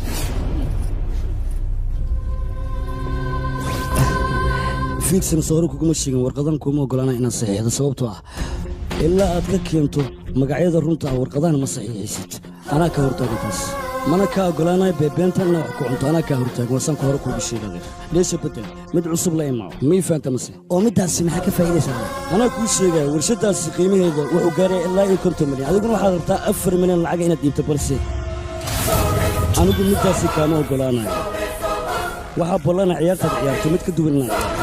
Fiigsan soo hore kuguma sheegin warqadan kuma ogolaana inaad saxiixdo sababtoo ah ilaa aad ka keento magacyada runta ah warqadahan ma saxiixaysid. Anaa ka hortaagan taas. Mana kaa ogolaanayo beebeenta inaad wax ku cunto anaa kaa hortaagan waa saan ku hore kuugu sheegay adeer. Dheesha bedel mid cusub la imaao mii fahamta mase. Oo middaasi maxaa ka faa'iidaysaa? Anaa kuu sheegaya warshadaasi qiimaheeda wuxuu gaaraya ilaa iyo 50 milyan adiguna waxaad rabtaa 4 milyan lacag inaad dhiibto balse anigu middaasi kaama ogolaanayo. Waxaa bollana ciyaartaad ciyaarto mid ka duwan inaad ciyaarto.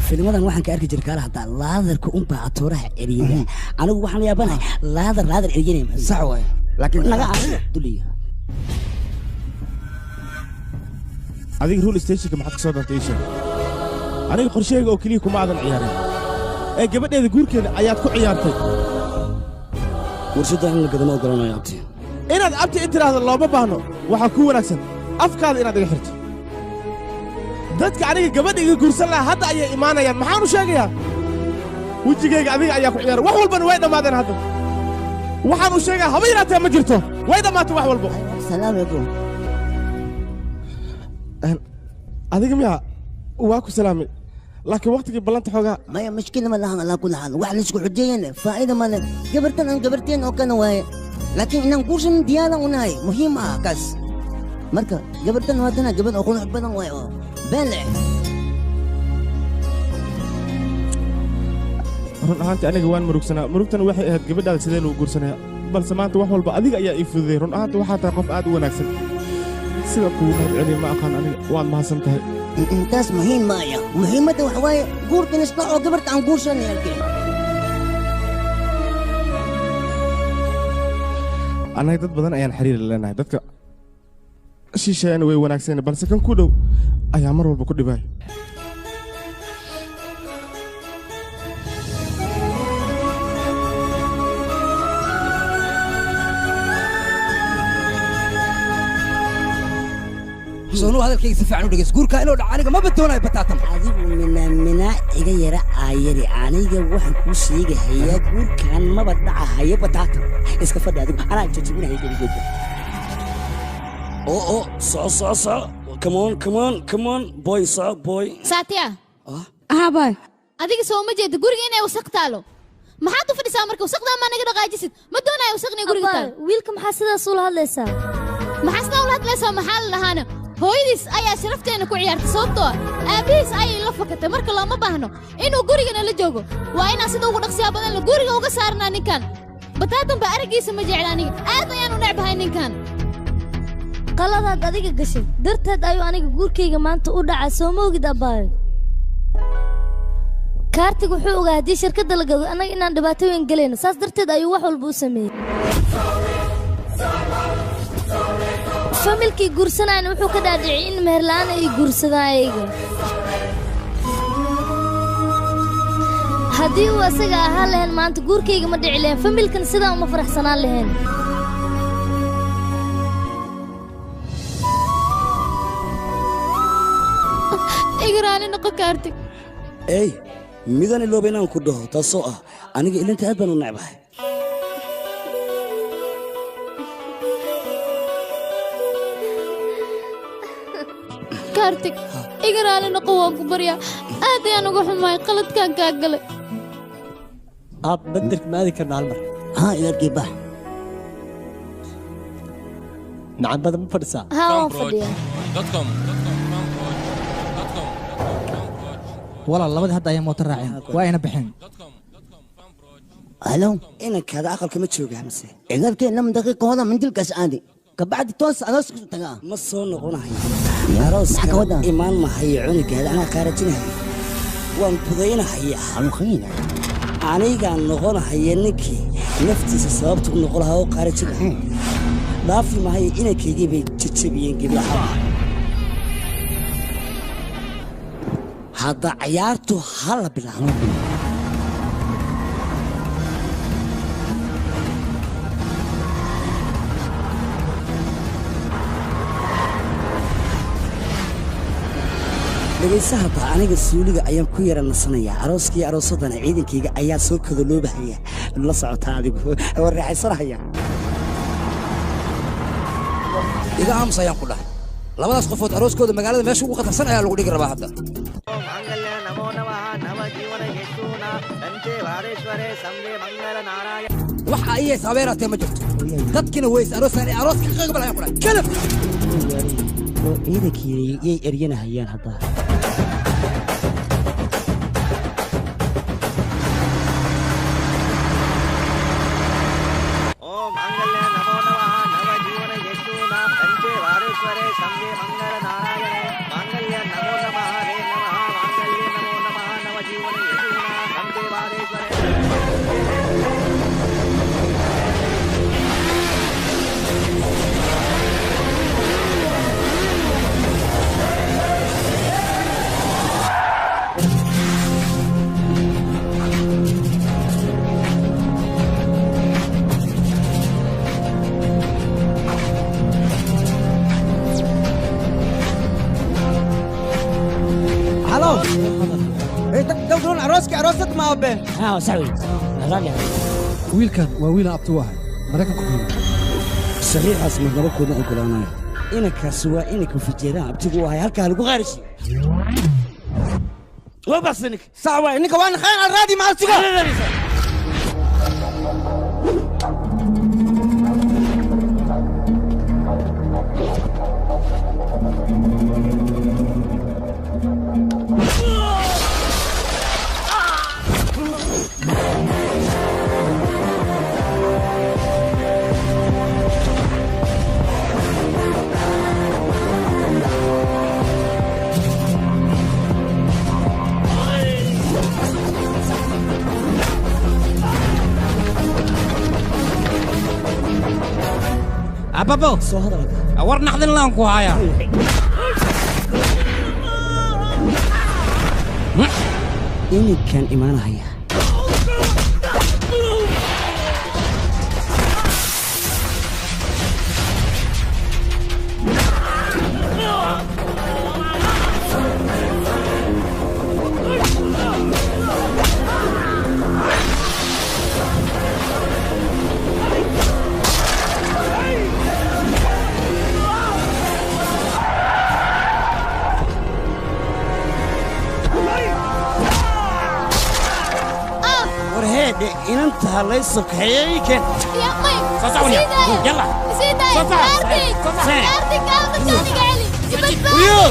Filmadan waxaan ka arki jiray kaala hadda laadarka unbaa atooraha eriyada anigu waxaan la yaabanahay laadar laadar eriyanaya sax waay laakiin naga aniga duliya. Adiga rule stationka maxaad ka soo doontay ii sheeg. Aniga qorsheyga oo keliya kuma aadan ciyaarin ee gabadheeda guurkeeda ayaad ku ciyaartay. Warshadda in la gadama ogolaanayo abti. Inaad abti in tiraahdo looma baahno waxaa ku wanaagsan afkaada inaad iga xirto. Dadka aniga gabadha iga guursan lahaa hadda ayay imaanayaan. Maxaan u sheegayaa? Wejigayga adiga ayaa ku ciyaaray. Wax walbana way dhammaadeen hadda. Waxaan u sheegaa haba yaraatee ma jirto. Way dhammaatay wax walba. Salaam calaykum. Adiga miyaa waa ku salaamay, laakiin waqtigii ballanta xoogaa. Maya mushkila ma lahan alaa kulli xaal. Wax la isku xujeeyana faa'iido ma leh. Gabartan aan gabarteen oo kana waaye, laakiin inaan guursan diyaaran u nahay muhiim ah kaas. Marka gabartan haddana gabadh oo qurux badan waaye oo been leh. Run ahaantii aniga waan murugsanaa. Murugtana waxay ahayd gabadhaada sidee lagu guursanayaa, balse maanta wax walba adiga ayaa ii fududay. Run ahaantii waxaa tahay qof aad u wanaagsan. Sida kugu mahad celiya ma aqaan aniga. Waad mahadsan tahay. Taas muhiim maaya. Muhiimadda waxa waaye guurkan isla oo gabarta aan guursanay halkeen. Annaga dad badan ayaan xiriir leenahay. Dadka shisheeyana way wanaagsan, balse kan ku dhow ayaa mar walba ku dhibaya. Soonuu hadalkayga si fiican u dhegeys. Guurkaa inuu dhaco aniga ma badoonayo bataatan. Adigu minaa iga yara aayari. Aniga waxaan kuu sheegahayaa guurkan maba dhacahayo bataatan. Iska fadhi adigu, anaa jajabinahaya gebigeedba. Oo soco soco soco, come on come on come on boy, soco boy. Saatiya. Haa baay. Adiga soo ma jeeda guriga inay wasaq taalo? Maxaad u fadhisaa marka? Wasaqdaa maa naga dhaqaajisid? Ma doonayo wasaqnay guriga taalo. Wiilka maxaa sidaas ula hadlaysaa? Maxaa sidaa ula hadlaysaa? Maxaa la dhahaana hooyadiis ayaa sharafteena ku ciyaartay, sababtoo ah aabbihiis ayay la fakatay. Marka looma baahno inuu gurigana la joogo. Waa inaan sida ugu dhaqsiyaa badan la guriga uga saarnaa ninkan. Bataatan ba araggiisa ma jecla aniga, aad ayaan u necbahay ninkan. Qaladaad adiga gashay darteed ayuu aniga guurkayga maanta u dhacaa, soo ma ogid abbaayo? Kaartig wuxuu ogaa haddii shirkadda la gado annaga inaan dhibaato weyn gelayno, saas darteed ayuu wax walba u sameeyey. Familkii guursanayana wuxuu ka dhaadhiciyey in meher la'aan ay guursadaan ayaga. Haddii uu asaga ahaan lahayn maanta guurkayga ma dhici lahayn, familkan sidaa uma faraxsanaan lahayn. Iga raali noqo Kaartig. Ey, midaan ilooba inaan ku dhaho, taasoo ah aniga ilinta aad baan u necbahay. Kaartig, iga raali noqo, waan ku baryaa. Aad ayaan uga xumahay qaladkan kaa galay. Aab, baderka ma aadi karna hal mar? Haa ilarkii bax. Nacambada ma fadhisaa? Haa waan fadhiyaa. Walaal, labadii hadda ayaa mooto raaceen, waa ayna baxeen. Halo. Inankaada aqalka ma joogaa mise? Cilalkii lama daqiiqo hooda mandilkaas aadi. Kabacdi toos aroos ku tagaa. Ma soo noqonahayo. Arooska imaan mahayo cunugaada, anaa qaarajinahaya. Waan budaynahayaa. Anigaa noqonahaya ninkii naftiisa sababta u noqon lahaa oo qaarajinaya. Dhaafi mahayo inankaygii bay jajabiyeen gebi ahaan. Hadda ciyaartu ha la bilaabo. Dhegaysa hadda, aniga suuliga ayaan ku yara nasanayaa. Arooskii aroosadana ciidankayga ayaa soo kadaloobahaya. La socotaa adigu waan raaxaysanahaya. Iga aamus ayaan ku dhahay. Labadaas qofood arooskooda magaalada meesha ugu khatarsan ayaa lagu dhigi rabaa hadda. Waxa ayay sabeeraatee ma jirto. Dadkina way is aroosaan ee arooska ka qaybgal ayaan ku dhahay. Kalaf. Oo ciidankii yay eryanahayaan hadda. Dawdron arooskii aroosad ma abe. Haa, sax wey. Raalli ah. Wiilkan waa wiil aan abti u ahay, Maraykanku ku yimid. Saxiixaas marnaba kuma ogolaanayo. Inankaasi waa inanka fijeedaan abtigu u ahay, halkaa lagu qaarisiyo. Waa baxsan ninka. Sax waay, ninka waan khayn alraadi ma sugo. Ababo war naxdin laan ku hayaa. Ininkan imaanahaya. War heedhe, inanta layso kaxeeyey keen. Ya may. Soo soco, Sii daaya. Yalla. Sii daaya. Soo soco. Kaartik. Soo soco. Kaartik, kaalmadka aniga celi. I badbaadi. Wiyo!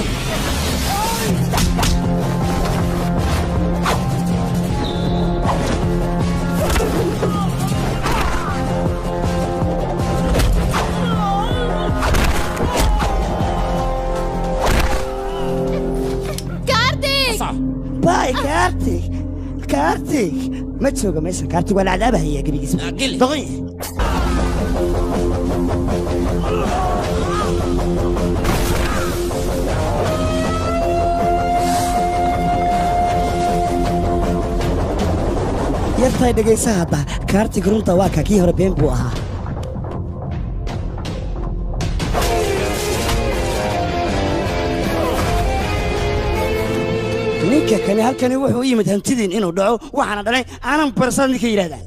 Kaartik. Baay Kaartik. Kaartik. Ma jooga meeshan. Kaartik waa la cadaabahaya gebigiisa. Doqon. Yartay, dhegaysa hadda. Kaartik runta waa ka kii hore been buu ahaa. Ninka kani halkani wuxuu u yimid hantidiin inuu dhaco, waxaana dhalay aanan barsan ninka yidhahdaan.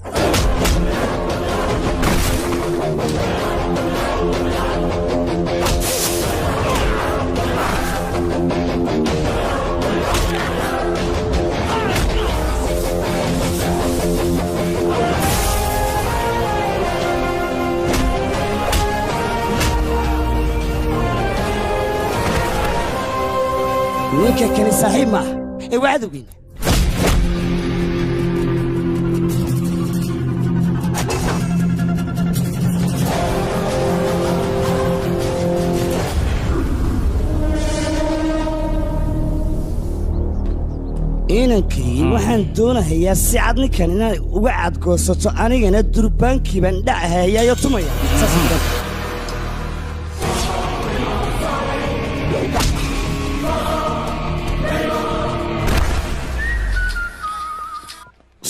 Ninka kani saaxiib maaha ee waa cadowgiina. Inankii waxaan doonahayaa si cad ninkan inaad uga cadgoosato, anigana durbaankii baan dhacahayaayo tumaya. Saas ayaan doonaya.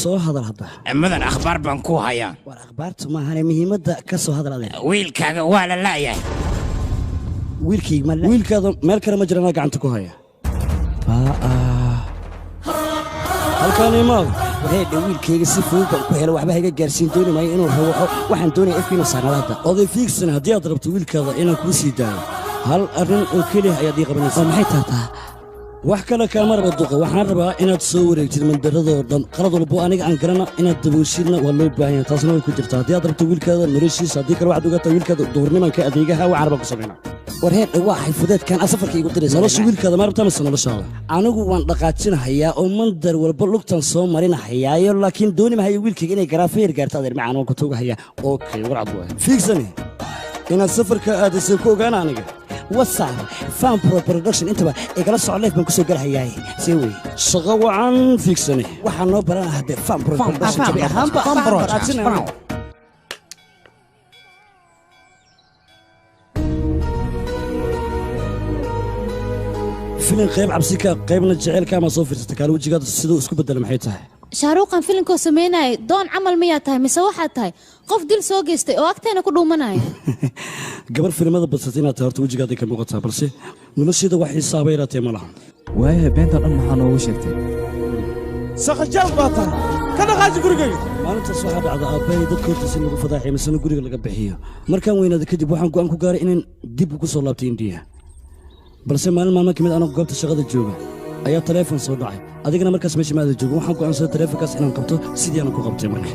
Soo hadal hadda. Mudan, akhbaar baan ku hayaa. War akhbaartu maahane, muhiimadda ka soo hadal adeer. Wiilkaaga waa la la'yahay. Wiilkayga ma Wiilkaada meel kale ma jirana, gacanta ku haya. Halkaan imaad. Wareedha, wiilkayga si fudud baan ku helo, waxba hayga gaarsiin, dooni maayo inuu rawaxo, waxaan doonaya ifka inuu saarnado hadda. Oday Fiigsan, haddii aad rabto wiilkaada inaan kuu sii daayo, hal arrin oo keliya ayaad ii qabanaysaa. Oo maxay taataa? Wax kale kaama raba duqa, waxaan rabaa inaad soo wareegtid mandaradoo dhan, qalad walbo aniga aan garana inaad dabooshiidna waa loo baahan yahay, taasna way ku jirtaa haddii aad rabto wiilkaada noloshiisa. Haddii kale waxaad ogaataa wiilkaada duhurnimanka adeegaha waxaan rabaa ku samaynaa. War heedha, waa ahay fudeedkan aad safarka iigu diraysa? Nolosha wiilkaada ma rabtaa mise noloshaada? Anigu waan dhaqaajinahayaa oo mandar walba lugtan soo marinahayaayo, laakiin dooni mahayo wiilkayga inay garaafo yar gaarto. Adeer macaan, waan ku tuugahayaa. Okay, warcad waay Fiigsani, inaad safarka aadaysay ku ogaana aniga. WhatsApp Fan Pro Production intaba igala soco, leef baan kusoo galahayaa, see wey. Shaqo wacan Fiigsani. Waxaan noo baranaa hadde Fan Pro Production jabi ahaanba. Fan Pro. Dhaqaajinaya. Filin qayb cabsi ka qaybna jaceylka ama soo fiirsata kaale, wejigaada siduu isku bedela maxay tahay? Shaaruuqan filinkoo samaynayay doon camal miyaa tahay mise waxaad tahay Qof dil soo geystay oo agteena ku dhuumanaya. Gabar filimada badsatay inaad tahay horta wejigaaday ka muuqataa, balse nolosheeda wax xiisaaba yaraatee ma laha. Waayahay, beentan dhan maxaa noogu sheegtay? Saqajaal baa tahay, ka dhaqaaji gurigayga. Maalintaas waxaa dhacda aabbahay dadka hortiisa in lagu fadaaxiyo misena guriga laga bixiyo. Markaan weynaaday kadib waxaan go'aan ku gaaray inaan dib ugu soo laabtay Indiya. Balse maalin maalmo ka mid anoo goobta shaqada jooga ayaa taleefon soo dhacay. Adigana markaas meesha ma aada joogo. Waxaan go'aansaday taleefonkaas inaan qabto, sidii aanan ku qabtay marka.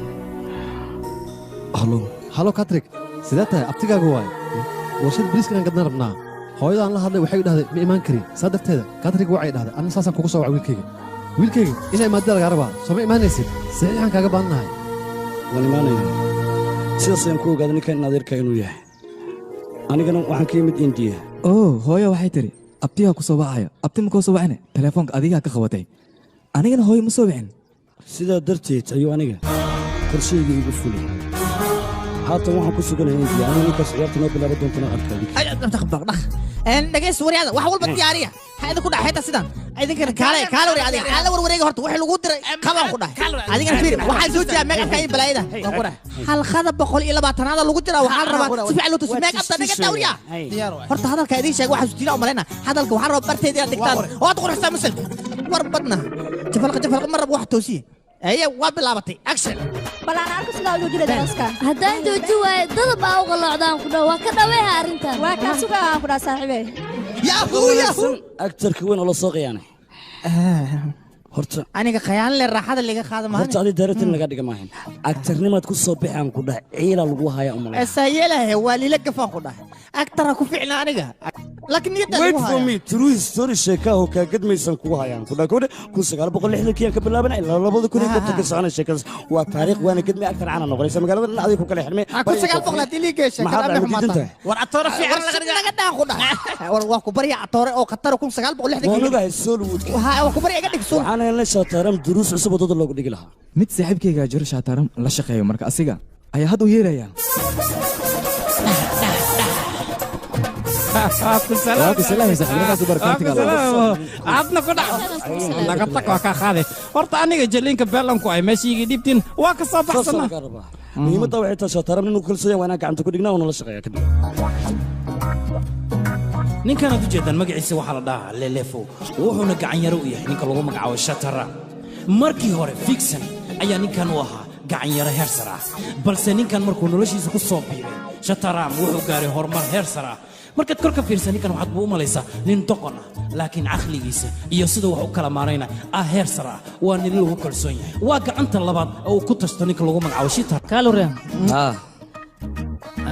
Halo. Halo Katrik, sidee tahay? Abtigaaga waaye. Warshad bariiska inaan gadnaan rabnaa. Hooyadaan la hadlay, waxay dhahday ma imaan karin, saa darteeda Katrik waxay dhahday anna saasaan kugu soo wacay. Wiilkayga, wiilkayga, inaa imaadada lagaa rabaa, soo ma imaanaysid? Saxiixaan kaaga baahannahay. Waan imaanayaa. Sidaas ayaan ku ogaaday ninkan in adeerkaa inuu yahay. Anigana waxaan ka yimid Indiya. Oo hooyo waxay tiri abtigaa ku soo wacaya. Abti ma kuu soo wacine, telefoonka adigaa ka qabatay, anigana hooyo ma soo wicin. Sidaa darteed ayuu aniga qorshayga igu fulay. Haatan waxaan ku suganahay Indiya. Aniga ninkaas ciyaarta noo bilaaban doontana arka adiga. Dhegeysta waryaada, wax walba diyaariya. Ha idinku dhax xitaa sidan idinkana kaale kaale warya, adiga kaale war wareega. Horta wixii lagu diray qabaan ku dhahay. Adigana fiiri, waxaan soo jeedaa make upka iyo balaayada waan ku dhahay. Halqada 120aad lagu jiraa, waxaa la rabaa si fiican loo tusi make upta naga dawriya. Horta hadalka idiin sheeg, waxaan sujiina u malayna hadalka. Waxaan rabaa barteeda inaad dhigtaan oo aad qurxisaan musalka. War badna jafalqa jafalqa ma rabo, wax toosiye. Aye, waa bilaabatay, action. Bal aan arko sidaa u joojinay daraaska. Haddaan jooji waayo dadab aa u qalloocdaan ku dhaw, waa ka dhaweeha arrintan. Waa kaa sugaa aan ku dhaha saaxiibey. Wanaagsan, actarka weyn oo la soo qiyaanay horta. Aniga khayaan le raaxada liga qaada. Horta adi director laga dhiga maahan, actarnimaad ku soo bixi aan ku dhahay, ciila lagu haya umalay. Sayeelahe waa lila gafaan ku dhahay, actara ku ficna aniga, laakiin niyadda Wait lagu for haya. me, true story sheekaha kaa gadmaysan kugu hayaan ku dhahay. Gabadha 1960kii aan ka bilaabanay ilaa 2050 ka soconay sheekadaas waa taariikh, waana gadmay, actar caan noqonaysa magaalada dhan adiga ku kala xirmay. 1900 haddii lii geeshay. Maxaa dhacay, ma diidan tahay? War atoore fiican laga dhahan ku dhahay. War waa ku barya, atoore oo khatar 1960. Waan ogahay Sollywood. Waa ku barya, iga dhig suul. Waxaan helnay Shaataram duruus cusub oo dadka loogu dhigi lahaa. Mid saaxiibkaygaa jiro Shaataram la shaqeeyo, marka asiga ayaa hadda u yeeraya. Waa ku salaamay saaxiib, markaas u barakaatiga Allah. Adna ku dhac naga tag, waa kaa qaade. Horta aniga jaliinka beelanku ay meesha iiga dhibtiin, waa ka soo Saasaa baxsana. Laga rabaa muhiimadda waxay tahay Shaataram inuu kalsoon yahay, waa inaan gacanta ku dhignaa oo nala shaqeeya kadib. Ninkanaad ujeedaan magaciisa waxaa la dhahaa Lelefo, wuxuuna gacan yaro u yahay ninka lagu magacaabo Shatara. Markii hore Fixon ayaa ninkan u ahaa gacan yaro heer sare ah, balse ninkan markuu noloshiisa ku soo biiray Shataram wuxuu gaaray horumar heer sare ah. Markaad kor ka fiirsan ninkan waxaad buu u malaysaa nin doqon ah, laakiin caqligiisa iyo sida wax u kala maarayna ah heer sare ah. Waa nin lagu kalsoon yahay, waa gacanta labaad oo uu ku tashto ninka lagu magacaabo Shitar. Kaalore.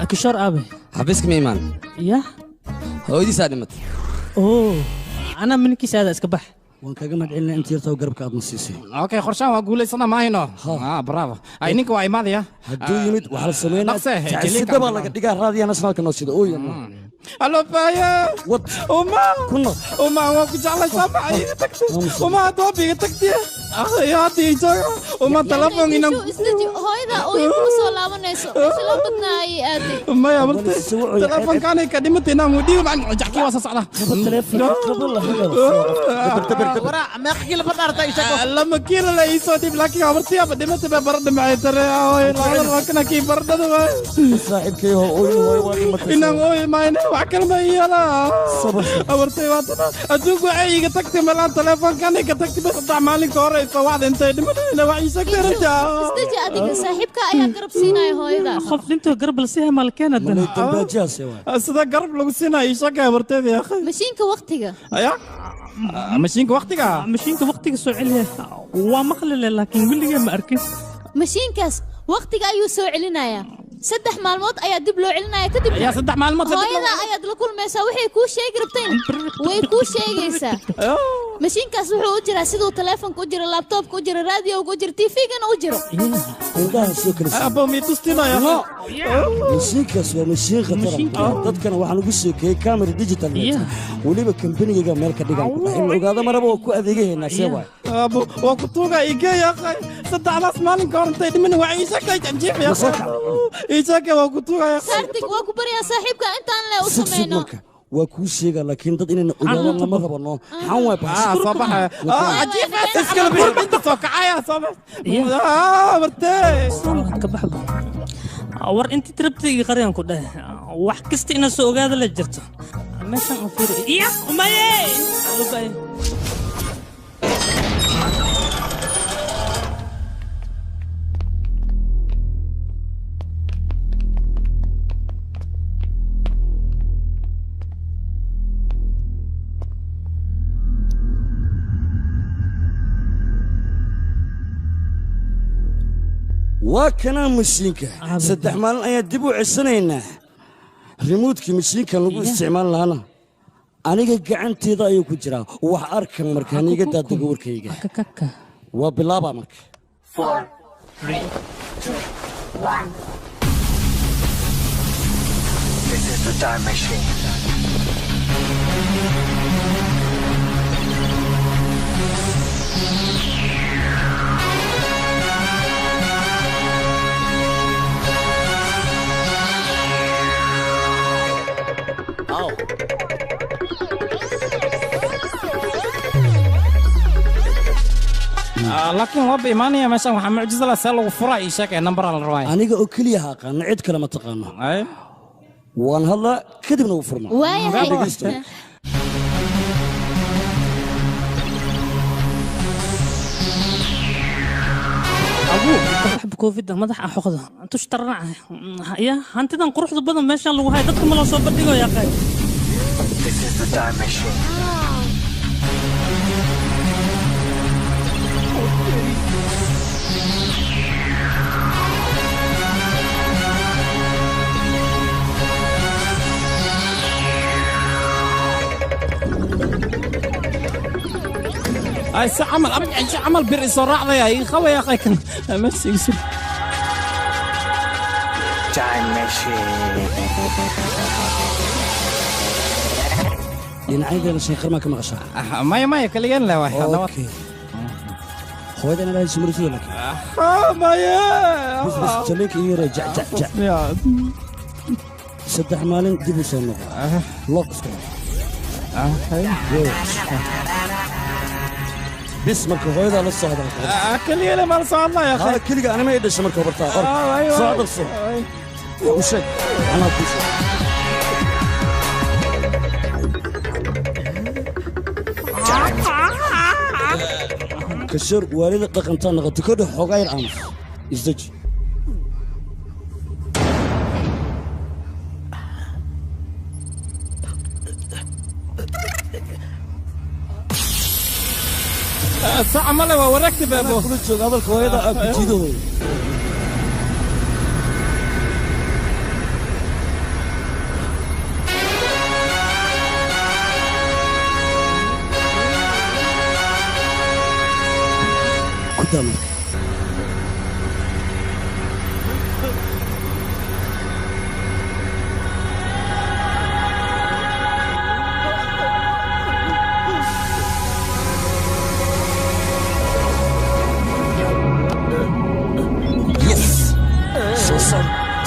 Kishoor aabe. Xafiiska ma imaan? Ya. Hooyadiisaa dhimatay. Oo, anaa minkiisa aada iska bax. Waan kaaga mahadcelinaa inta yartaa garabka aad na siisay. Okay, qorshahan waa guulaysana maahino. Bravo. Ay, ninka waa imaadaya. Hadduu yimid waxaa la sameynaa Dhaqse, tacsida baa laga dhigaa raadiyaha nationalka noo sida ooya. Allo baaya. Wad. Uma. Kuna. Uma, waan ku jeclay, saabax iga tagtay. Uma, hadda iga tagtay. Ya hadda ii jooga. Uma, telefoon inaan Isdeji, hooyada oo kuma soo laabanayso meesha loo badnaa ayay aaday. Maya, martay telefoonkaanay ka dhimatay inaan mudhiyo macaan jacki waa soo socda. Waraa meeqa kiilo badhaarta ii sheeg. 2 kiilo la ii soo dhib, laakiin habartii aba dhimatay baa baradha maxay tare. Labadan waa kana kii baradhada waay. Saaxiibkay hoo ooyin, hooyo waa dhimatay. Inaan ooyi maayne, wax kale ma ii yeelaa. Habartay waa tana adduunku waxay iiga tagtay malaan telefoonkaanay ka tagtay bas 3 maalin ka horeysa waxda intay dhimatay wax ii sheegtay rajaa. Isdeji adiga, saaxiibka ayaa garab siinaya hooyada. Qof dhintoo garab la siiha malkeen haddana. Sida garab lagu siinayo ii sheegay habarteeda ya akhi. Mashiinka waqtiga. Aya, mashiinka waqtiga. Mashiinka waqtiga soo celiya waa maqli leh, laakiin weligee ma arkin. Mashiinkaas waqtiga ayuu soo celinayaa, 3 maalmood ayaa dib loo celinaya kadib. Yaa, 3 maalmood, Hooyada ayaad la kulmaysaa, waxay kuu sheegi rabteen way kuu sheegaysaa. Mashiinkaas wuxuu u jiraa siduu taleefonka u jiro, laptopka u jiro, raadiyowga u jiro, TV-gana u jiro. Indhaha soo kala. Abo mitustinaya. Mashiinkaas waa mashiin khatar ah. Dadkana waxaan ugu sheekeeyey camera digital, weliba kambanigayga meel ka dhigan ku dhahay in la ogaado maraba waa ku adeegahaynaa see waay. Abo, waa ku tuuga igee ya akhi, 3daas maalin ka hor intay dhiman waa ii sheegtay janjiif ya ii sheegay, waa ku tuugaya. Saartig, waa ku baryaa saaxiibka intaan le u Sug sug. samayno. Marka waa kuu sheegaa, laakiin dad inayna ogaadaan lama rabano. Xan waay. Soo baxa. Cajiif, iskala bixi inta soo kacaya soo bax. Martee. Ka baxdo. War intii trabtayga qariyaan ku dhahay. Wax kasta inaad soo ogaada la jirto. Meeshan u fiiri. Iya, umaye. Lubay. Waa kanaa mashiinka 3 maalin ayaa dib u cesanaynaa rimuudkii mashiinkan lagu isticmaali lahaana aniga gacanteeda ayuu ku jiraa wax arkan marka aniga daadaga warkayga waa bilaabaa marka 4 3 2 1. This is the time machine. Oh. Laakiin waa imaanaya meeshan waxaa mucjiso la see lagu furaa ii sheeg ee nambar la rabaa aniga oo keliya ha aqaano cid kale ma taqaano waan hadlaa kadibna u furmaa waayahay abu waxba covid madax ah xoqda tush tarnac ya hantidan quruxda badan meeshan lagu hayo dadka ma loo soo bandhigo yaa qay. This is the time machine. Ay si camal abci camal bir isoo raacdaya ii qaba yaa qay kan meesha igu sug. Time machine. Dhinacyadana shanqar maa ka maqashaa maya maya kaliyan le waay okay hooyadan ilaahay sumrisiyo laakiin maya bas bas jaleynka ii yara jac jac jac 3 maalin dib u soo noqo looq isku بس marka hooyada la socda kaliya ma la socda ya akhi kaliya ana ma i dhashay marka bartaa socda soo u sheeg ana ku sheeg kasir waalida dhaqanta noqoto ka dhex xogayn aamus isdaji عمله وركتب يا ابو kula jooga hadalka hooyada aad ku jiido hooyo ku daa marka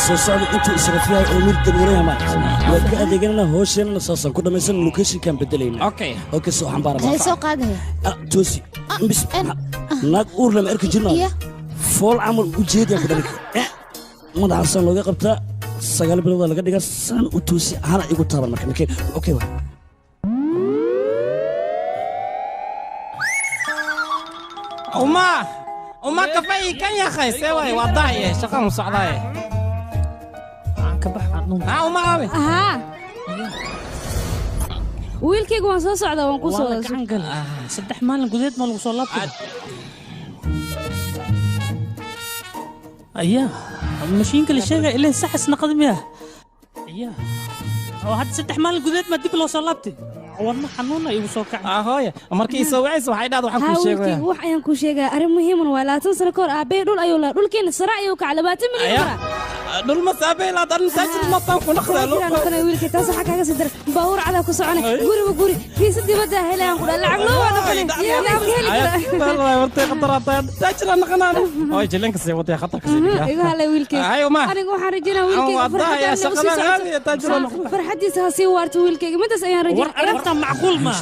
soo socda intuu israafiyahay oo mir daruuraya maaragtay waa ka adeeganana hoosheenana saasaan ku dhammaysan locationkaan bedelayna okay okay soo xambaara hay soo qaadaya toosi bis naag uur lama arki jirna fool camal ujeediyaan ku dhalin madaxaasaan looga qabtaa 9 biloodaa laga dhigaa saan u toosi hana igu taaban marka markeen okay waa uma uma kafay kan ya khay see waay waa daaye shaqaan u socdaaye wiilkayga waan soo socdaa waan ku soo 3 maalin gudaheed ma lagu soo laabtay ayaa mashiinka la sheegay ilaa saxas naqad miya ayaa oo hadda 3 maalin gudaheed ma dib loo soo laabtay warna xanuuna igu soo kacay hooya markii isoo wacayso waxay dhahdo waxaan kuu sheegaya wax ayaan kuu sheegaya arrin muhiiman waa 20 sano ka hor aabbahay dhul ayuu lahaa dhulkeena sare ayuu kacay 20 milyan mara dhul ma saabay la dan taajir ma tan ku naqdaa loo wiilkay taas waxa kaaga sii dar baabuur cada ku soconay guriba guri fiisa dibadda helayaan ku dhaa lacag loo waa noqonay yaa heli kara wallahi wartay khataraata taajir aan naqanaan hooy jilanka sii waday khatarka sii igu halay wiilkay anigu waxaan rajaynaa wiilkayga farxadiisa ha sii waarto wiilkayga midaas ayaan rajaynaa arrinta macquul ma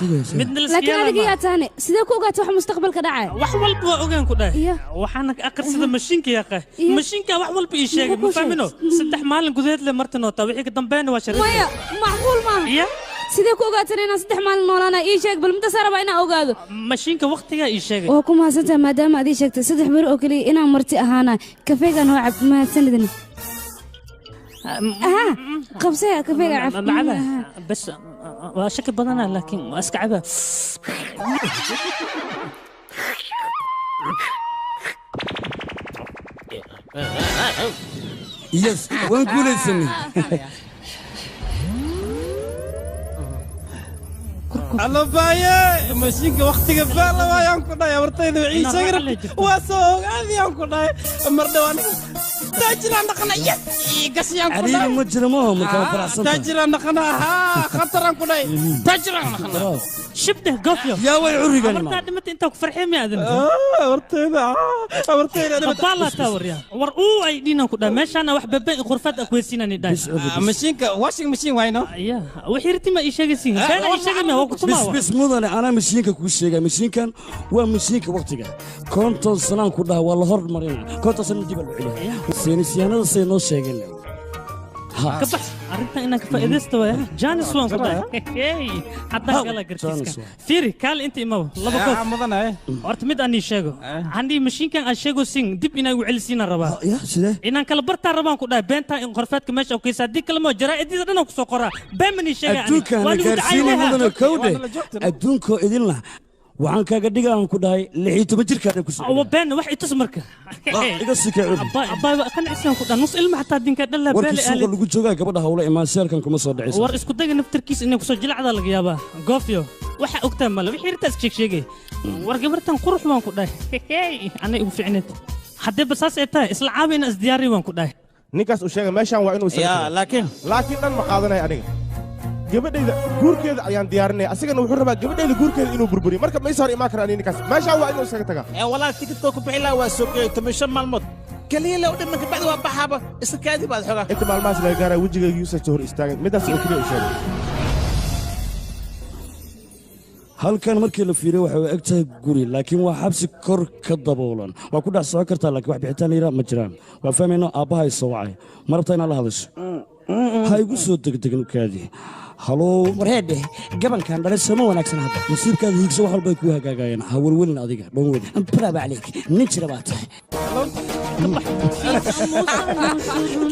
midna la laakiin adiga yaa taane sidee ku ogaatay wax mustaqbalka dhacay wax walba waa ogaan ku dhahay waxaana aqrisada mashiinka yaa qay mashiinka wax walba ii sheegay ma fahmin Martino 3 maalin gudaheed le martino taa wixii ka dambeeyna waa shariif. Maya macquul maaha. Sidee ku ogaateen inaan 3 maalin noolaana? Ii sheeg bal muddo saa rabaa inaan ogaado. Mashiinka waqtiga ii sheegay. Waa ku mahadsantahay maadaama aad ii sheegtay 3 beri oo kaliya inaan marti ahaana. Kafeegan hoo cab mahadsanidin. Aha qabsaya kafeega cab. Macaba bas waa shaki badanaa laakiin waa iska cabaa. Yes, waan guulaysanay. Allo baaye mashiinka waqtiga faala waayaan ku dhahay abartayda wixii sheegay waa soo ogaadiyaan ku dhahay mar dhawaan taajiraan dhaqana yes gasiyaan ku dhahay cariiri ma jiro maaha markaa faraxsan tahay taajiraan dhaqana haa khataraan ku dhahay taajiraan dhaqana shibde gofyo yaa way curigan ma abartaa dhimata intaa ku farxay miya adan abartayda abartayda dhimata tawriya war uu ay dhinan ku dhahay meeshaana wax babay khurfad ah kuweysiinani dhahay mashiinka washing machine wayno ya wixii riti ma ii sheegaysiin been ii sheegay ma waa ku tumaa bis bis mudane anaa mashiinka kuu sheegay mashiinkan waa mashiinka waqtiga 50 sanaan ku dhahay waa la hormarinaa 50 sano dib loo celiyaa saynisyahanada say noo sheegeen kabax arrintan inaan ka faa'iidaysto waaya jaanis waan ku dhahay haddaan kala gartiiska fiiri kaal inta imaw laba koob mudane horta mid aan ii sheego handii mashiinkan aan sheego sin dib inaan igu celisiinaan rabaa ya sidee inaan kala bartaan rabaan ku dhahay beentaa in qorfeedka meesha u keysa haddii kale moo jaraa'idida dhan aan ku soo qoraa been man ii sheegay adduunkaan gaarsiinay mudane kowdhe adduunkoo idin lah waxaan kaaga dhiga aan ku dhahay 16 jirkaan ku soo waa been wax i tus marka iga sikay abbay waa qanacsan ku dhahay nus ilma xataa dinka dhalla beel beel suuqa lagu joogaa gabadha hawla imaan seerkan kuma soo dhacayso war isku daga naftarkiis inay ku soo jilacda laga yaabaa goofyo waxa ogtaa male wixii irtaas sheeg sheegay war gabartan qurux waan ku dhahay anay ugu fiicneed haddii basaas ay tahay isla caawina isdiyaari waan ku dhahay ninkaas uu sheegay meeshaan waa inuu yaa laakiin dhan ma qaadanay aniga gabadhayda guurkeeda ayaan diyaarinaya asigana wuxuu rabaa gabadhayda guurkeeda inuu burburiyo marka ma is hor imaan karaan ninkaas meeshaan waa inuu iskaga tagaa walaal tikidkoo ku bixi lahaa waa soo geeyay 15 maalmood kaliya la u dhiman kabacdi waa baxaaba iska kaadi baad xogaa inta maalmahaas laga gaaraa wejigayga yuusan hor istaagin midaas oo keliya u sheegay halkan markii la fiiriyo waxay u eg tahay guri laakiin waa xabsi kor ka daboolan waa ku dhex socon kartaa laakiin wax bixitaan la yidhaha ma jiraan waa fahmayno aabbaha i soo wacay ma rabtaa inaad la hadasho ha igu soo degdegin kaadi halow warheedhe gabankan dhalay sooma wanaagsan hadda nasiibkaada hiigso wax walbay kuu hagaagayaan ha welwelin adiga dhoon weli bravo calayk nin jira baa tahay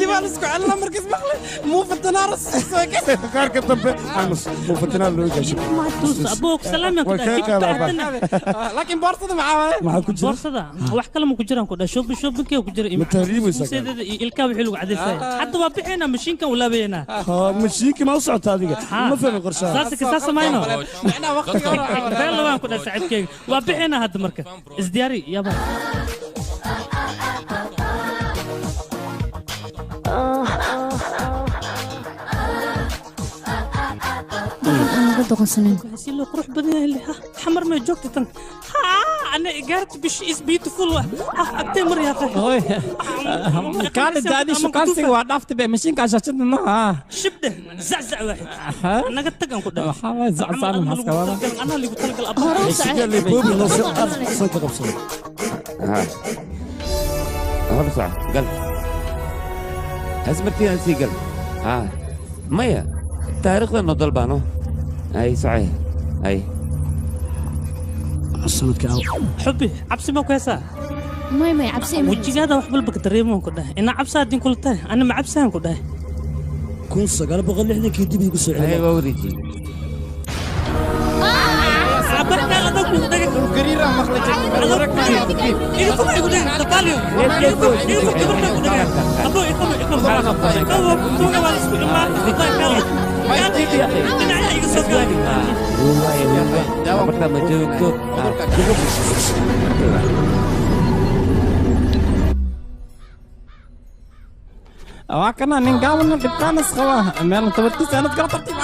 dibaan isku celina markiis maqlay muufatanaar qaarka dambe aamus muufatanaar loo gaashay abuuk salaam ku laakiin boorsada maxaa waaye maxaa ku jira boorsada wax kale ma ku jiraan ku dhahay shoobin shoobinkee ku jira ma tahriibaysaa seedeeda iyo ilkaa wixii lagu cadaysay hadda waa bixinaa mashiinkan u laabaynaa mashiinka ma u socota adiga ma fahmin qorshaha saas ka saas samayno beel waan ku dhahay saaxiibkeyga waa bixinaa hadda marka isdiyaari yaba si loo qurux badan yahay xamar ma joogta tan ana gaarta bish is beautiful agtee mar yaa kaali daadi shukaansiga waa dhaaftay be mashiinka ashaashada nooca shibde zaczac waaxid naga tag aan ku dhahay waxaa waay zaczacna maxaa iska wada anaa ligu talagal hor soco gal hasmartiina sii gal maya taariikhda noo dalbaano ay socay ay sanadka xubbi cabsi ma ku heesaa may may cabsi ima wejigaada wax walba ka dareemaan ku dhahay ina cabsaa haddin kula tahay ana ma cabsaan ku dhahay 1960kii dib igu soo celiyay waa wareejiyey Marka ma joogto waa kana nin gaaban dhibkaanas qaba meel tabartiisa anad kala tartiib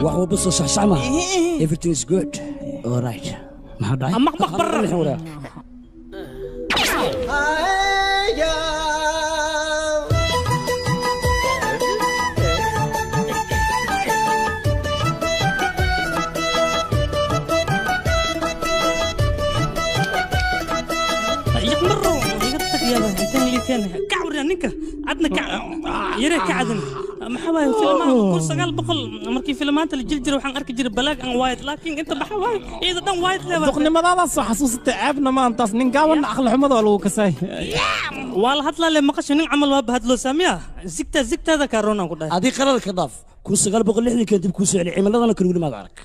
wax walba soo shaxshaxma everything is good all right maxaa dhacay maqmaq barra keen kac waryaa ninka adna kac yaree kacadin maxaa waaye filmaha 1900 markii filmaanta la jil jiray waxaan arki jiray black and white laakiin inta maxaa waaye iyada dhan white lewa duqnimadaadaas soo xasuusatay ceebna ma antaas nin gaabanna aqli xumada waa lagu kasaay waa la hadlaa le maqasho nin camal waa bahadloo saamiya zigtaa zigtaada kaaroonaan ku dhahay adii qaladka dhaaf 1960 kan dib kuu soo celi cimiladana kale weli maad arag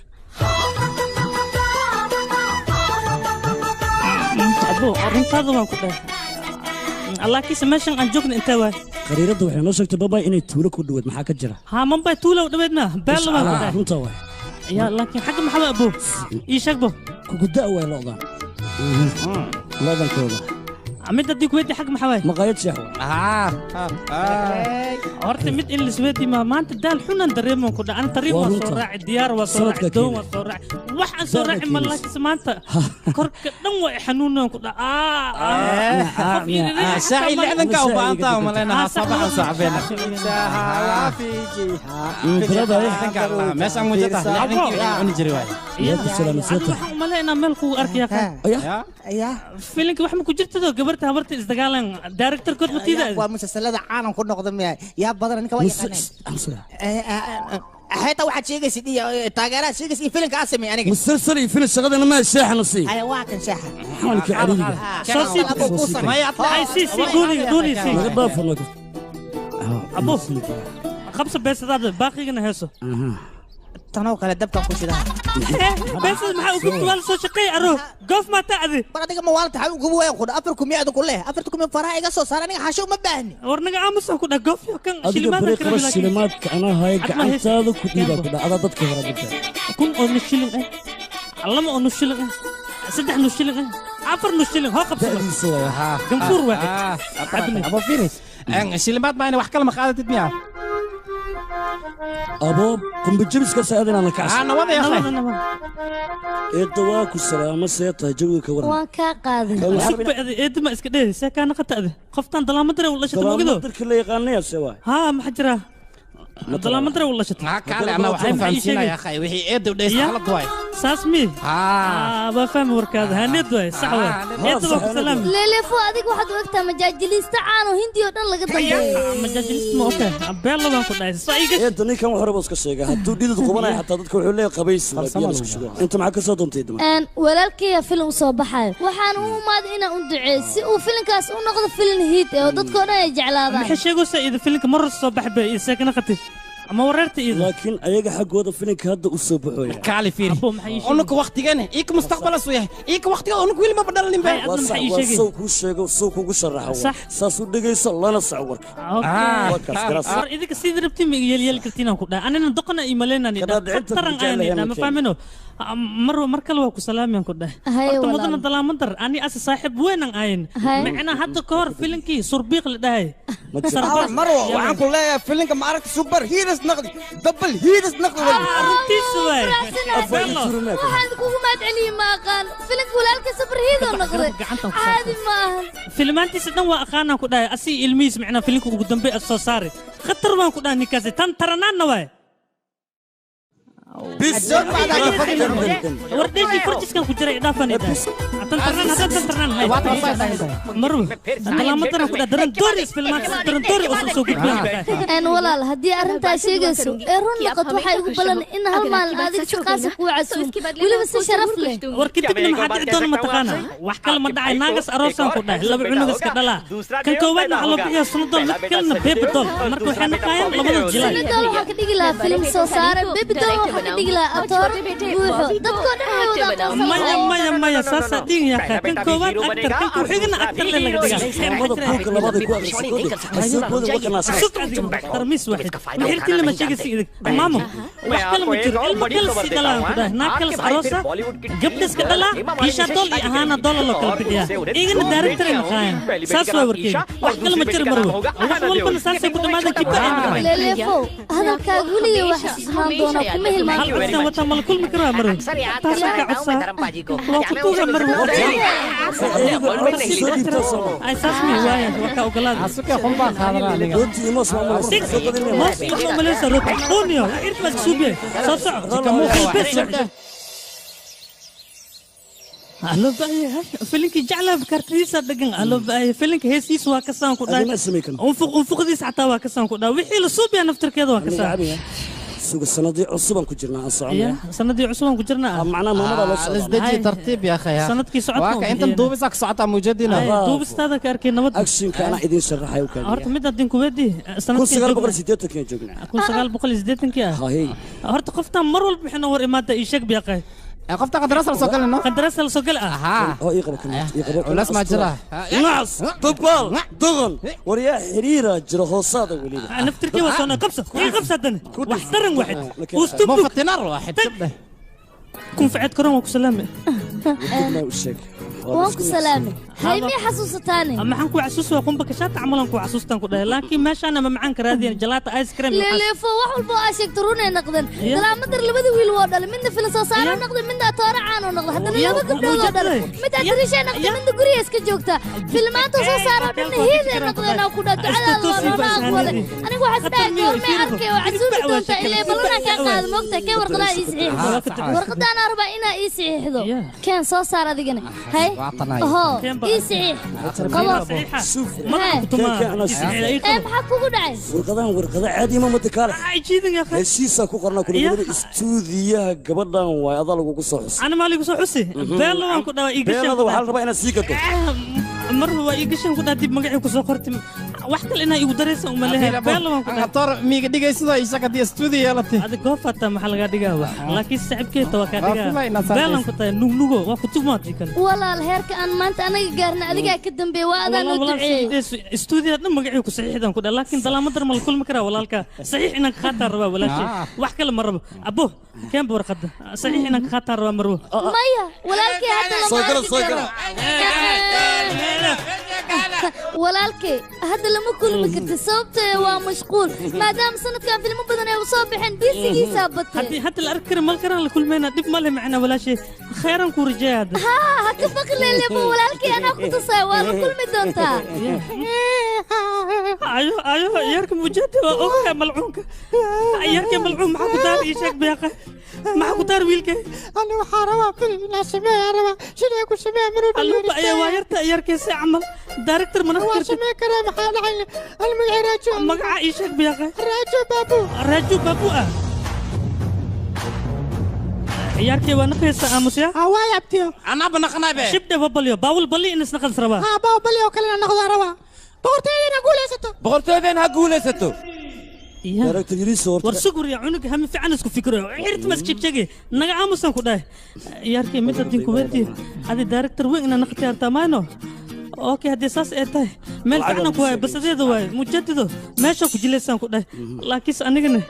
abo arrintaada waan ku dhahay laakiinse meeshan aan joogna intee waay qariiradda waxay noo sheegtay babay inay tuulo ku dhaweed maxaa ka jira haa mambay tuulo u dhaweed ma beella waan ku dhahay runta waay ya laakiin xagga maxaa waay abo ii sheeg bo kugu da' waay lo'dan lo'dankooda mid haddii kuweydii xag maxaa waay maqaayad sheex waay horta mid in lisweydii ma maanta daal xunan dareemoon ku dhaca ana tariin waa soo raaci diyaar waa soo raaci doon waa soo raaci wax aan soo raaci ma laakiinse maanta korka dhan waa i xanuunan ku dhaca saaci lixdanka u baahantaa umaleynahaa sabaxan saaxibeena meeshaan mujada lixdankii waxaan cuni jiray waay waxaan umaleynaa meel kugu arkaya filinka wax ma ku jirtado gabarta habarta isdagaalan directorkood matiida waa musalsalada caalam ku noqda miya yaa badan ninka waa yaqaaneen xeeta waxaad sheegaysid iyo taageeraha sheegaysid iyo filinka aan sameeyay aniga musalsal iyo filin shaqadana ma sheexna sii haya waa kan sheexa xamalka cariiriga soo sii ay sii sii gooni gooni sii naga dhaafo naga abo qabsa beesadaada baaqigana heeso tanoo kale dabkan ku shidaa beesad maxaa ugu tuwaal soo shaqeey aro goof ma taadi war adiga ma waalta xaa ugu weyn qudha afar kumi adigu ku leh afarta kumi faraha iga soo saar aniga xasho uma baahni war naga aamusa ku dhah goof kan shilimaadka kale shilimaadka anaa haya gacantaada ku dhiibaa ku dhah adaa dadka hore dhigta 1000 oo nus shilin ah 2 oo nus shilin ah 3 nus shilin ah 4 nus shilin hoo qabso ganfuur waaxid abo firis shilimaad maayna wax kale ma qaadatid miyaa aboob qumbajabiska saadina la kacsan nawada ya akhay eedda waa ku salaamo see tahay jawiga ka waran waan kaa qaaday sugba eedda ma iska dheeri see kaa naqata ade qoftaan dalaama dare u dhashatay mogido dalaama la yaqaanaya see waay haa maxaa jira dalaama dare u dhashatay kaale ana waxaan fahamsiinaya akhay wixii eedda u dhaysta qalad waay saas mi waa fahmi warkaada haneed waay sax waay eedda waa ku salaami leelefo adiga waxaad u egtaa majaajiliista caan oo hindi oo dhan laga dambeeyo majaajiliista ma okay beella baan ku dhahay soo iga eedda ninkan wax horeba iska sheega hadduu dhidid qubanaya xataa dadka wuxuu leeyahay qabaysi waa biyo isku shubo inta maxaa ka soo doontay dama walaalkaya filim u soo baxayo waxaan u imaaday inaan u duceeyo si uu filimkaas u noqdo filin hiit oo dadkoo dhan ay jeclaadaan maxay sheegaysaa ida filimka mar hore soo baxay bay isagana qatay ama wareerta ida laakiin ayaga xaggooda filimka hadda u soo baxooya kaali fiiri unuka waqtigana iika mustaqbala soo yahay iika waqtiga unuka weli ma badhalnin ba waa sow kuu sheego sow kugu sharaxo saas u dhegayso lana soco warka war idinka sidii rabtiin ma iga yeelyeel kartiin aan ku dhahay anina doqona ii malaynaan taran ayaan idhaa ma fahmino mar kale waa ku salaamiyaan ku dhahay horta mudana dalaama dar ani ase saaxiib weyn aan ahayn macnaa hadda ka hor filinkii surbiiq la dhahay marwo waxaan ku leeyahay filinka ma aragta super heroes naqdi double heroes naqdi runtiisa waay waxaan kugu mahadceliyey ma aqaan filinka walaalka super hero noqday caadi ma ahan filmaantiisa dhan waa aqaanaan ku dhahay asii ilmihiis macnaa filinka ugu dambe as soo saari khatar baan ku dhahay ninkaasi tan taranaanna waay wardheeshii farjiskan ku jiray dhaafan tan tarnaan hadan tan tarnaan marw dalaama daran ku dhaha daran doori isfilmaanta daran doori oo soo gudbiyaan walaal haddii arrintaa sheegayso ee run noqoto waxaa igu balan in hal maalin adiga si qaasa kuu casuum weliba si sharaf leh war kadibna maxaa dhici doona mataqaana wax kale ma dhacay naagas aroosaan ku dhahay laba cunug iska dhalaa kan koowaadna waxaa loo bixiyaa sunadool mid kalena bebidool marka waxay naqaayaan labada jilaay sunadool waxaa ka dhigi lahaa filim soo saare bebidool waxaa ka dhigi lahaa atoor buuxo dadkoo dhan way wada aqoonsan maya maya maya saasaa dhiin yaa kan koowaad actor kan ku xigana actor le laga dhigaa tarmiis waxid maxirtin lama sheegaysa idig maamo wax kale ma jiro ilmo kale si dhalaan ku dhahay naag kale aroosa gabdha iska dhalaa isha dool iyo ahaana doola loo kala bixiyaa igana director ay naqaayaan saas waa warkeeda wax kale ma jiro marwo wax walbana saasay ku dhamaadan kiba ay naqaayaan leeleefow hadalkaaga weligay wax xasuusnaan doonaa kuma hilmaan hal codsan wataa mala kulmi karaa marwo taasaan ka codsaa waa ku tuuga marwo ay saas mi waaya waa ka ogolaada moos waxma umalaysa rooti dhuuniyo irta baad kasuubiye soo soco Allo baayahay filinki jeclaa kartidiisa dhagan allo baaya filinka heesiisa waa kasaan ku dhahay unfuq unfuqdiisa xataa waa kasaan ku dhahay wixii la suubiyaa naftirkeeda waa kasaan suga sanadii cusubaan ku jirnaa aan soconaya sanadii cusubaan ku jirnaa macnaha maamada loo socdaa isdeji tartiib ya akhay sanadkii socodka waa ka intan duubisa ka socota muujadina duubistaada ka arkay nabad actionka ana idin sharaxay u kaadiya horta mid adin ku weydii sanadkii 1980 joognaa 1980 ah horta qoftan mar walba wixii noo war imaada ii sheeg biaqay qofta qandaraas la soo galino qandaraas la soo gal ah oo ii qabo kan ii qabo culays ma jira nacas dabal dogon waryaa xiriira jira hoosaada weliba naftirkii waa soo qabsa ii qabsa dan wax daran waxid ustubuk muftinar waxid kun facad karoon waa ku salaamay waan ku salaamay hay mii xasuusataane maxaan ku xasuusaa qumba kashaata camalan ku xasuustaan ku dhahay laakiin meeshaan ama macaan ka raadiyeen jalaata ice cream leeleefo wax walba oo aa sheegto runay noqdeen dalaamadar labada wiil waa dhalay midna fila soo saaro noqday midna atoora caan oo noqday haddana laba gabdhood oo dhalay mid atariishay noqday midna guriga iska joogta filmaanta soo saaro dhanna hiiday noqdeen oo ku dhaa ducadaada waa noona aqbalay anigu waxaas dhahay goormay arkay oo casuumi doontaa ilaa ballanaa kaa qaada moogta kee warqadaa ii saxiixdo warqadaanaa rabaa inaa ii saxiixdo keen soo saar adigana hay oho ii saxiix qabo maxaa kugu dhacay warqadahan warqada caadi ma madakaale heshiisaa ku qornaa kulmada istuudiyaha gabadhan waay adaa lagugu soo xusay ana maa ligu soo xusi beella waan ku dhawaa beelada waxaa la rabaa inaad sii gato mar waa ii gashan ku dhaha dib magacii ku soo qortay wax kale inaa igu daraysa uma lehe beella waan ku dhaha atoor miiga dhigaysidoo ii sheeg haddii istuudiyo yeelatay adi goofata maxaa lagaa dhigaa wax laakiin saaxiibkeeta waa kaa dhigaa beellan ku tahay nugnugo waa ku tugmaatay kale walaal heerka aan maanta anaga gaarna adigaa ka dambeeya waa adaan u duceeyey istuudiya dhan magacii ku saxiixdan ku dhaha laakiin dalaamadar ma la kulmi karaa walaalka saxiix inaan ka qaataan rabaa walaashay wax kale ma rabo abo keenba warqadda saxiix inaan ka qaataan rabaa marwo maya walaalkay hadda lama arki karo walaalkay hadda lama kulmi karti sababtoo waa mashquul maadaama sanadkan filmo badan ay soo baxeen biisigiisaa batay haddii hadda la arki kara mal karaan la kulmayna dhib ma leh macnaa walaashay khayran kuu rajeeya hadda haa ha ka baqi leelebo walaalkay anaa ku tusaya waa la kulmi doontaa ayo ayo yarka mujaadi waa ogahay malcuunka yarka malcuun maxaa ku daar ii sheeg beeqa maxaa ku daar wiilkay ani waxaa rabaa film inaa sameeya rabaa sidee ku sameeya maruu aluba ayaa waa yarta yarkayse camal director mana waa samee karaa maxaa dhacay hal magacii raajo magaca ii sheeg beeqa raajo baabu raajo baabu ah ciyaarkay waa naqaysa aamusya waay abtiyo anaaba naqnaabe shibdhe babalyo baawul balli in isnaqas rabaa haa baawul balli oo kalena noqdaa rabaa boqortooyadeen ha guulaysato boqortooyadeen ha guulaysato war sugur ya cunug hami fiican isku fikiro xirta mas sheegay naga aamusan ku dhahay ciyaarkay mid hadin ku weydii adi director weyn inaa naqti artaa maano okay haddii saas ay tahay meel fiican ku waay basadeeda waay mujadido meesha ku jilaysaan ku dhahay laakiinse anigana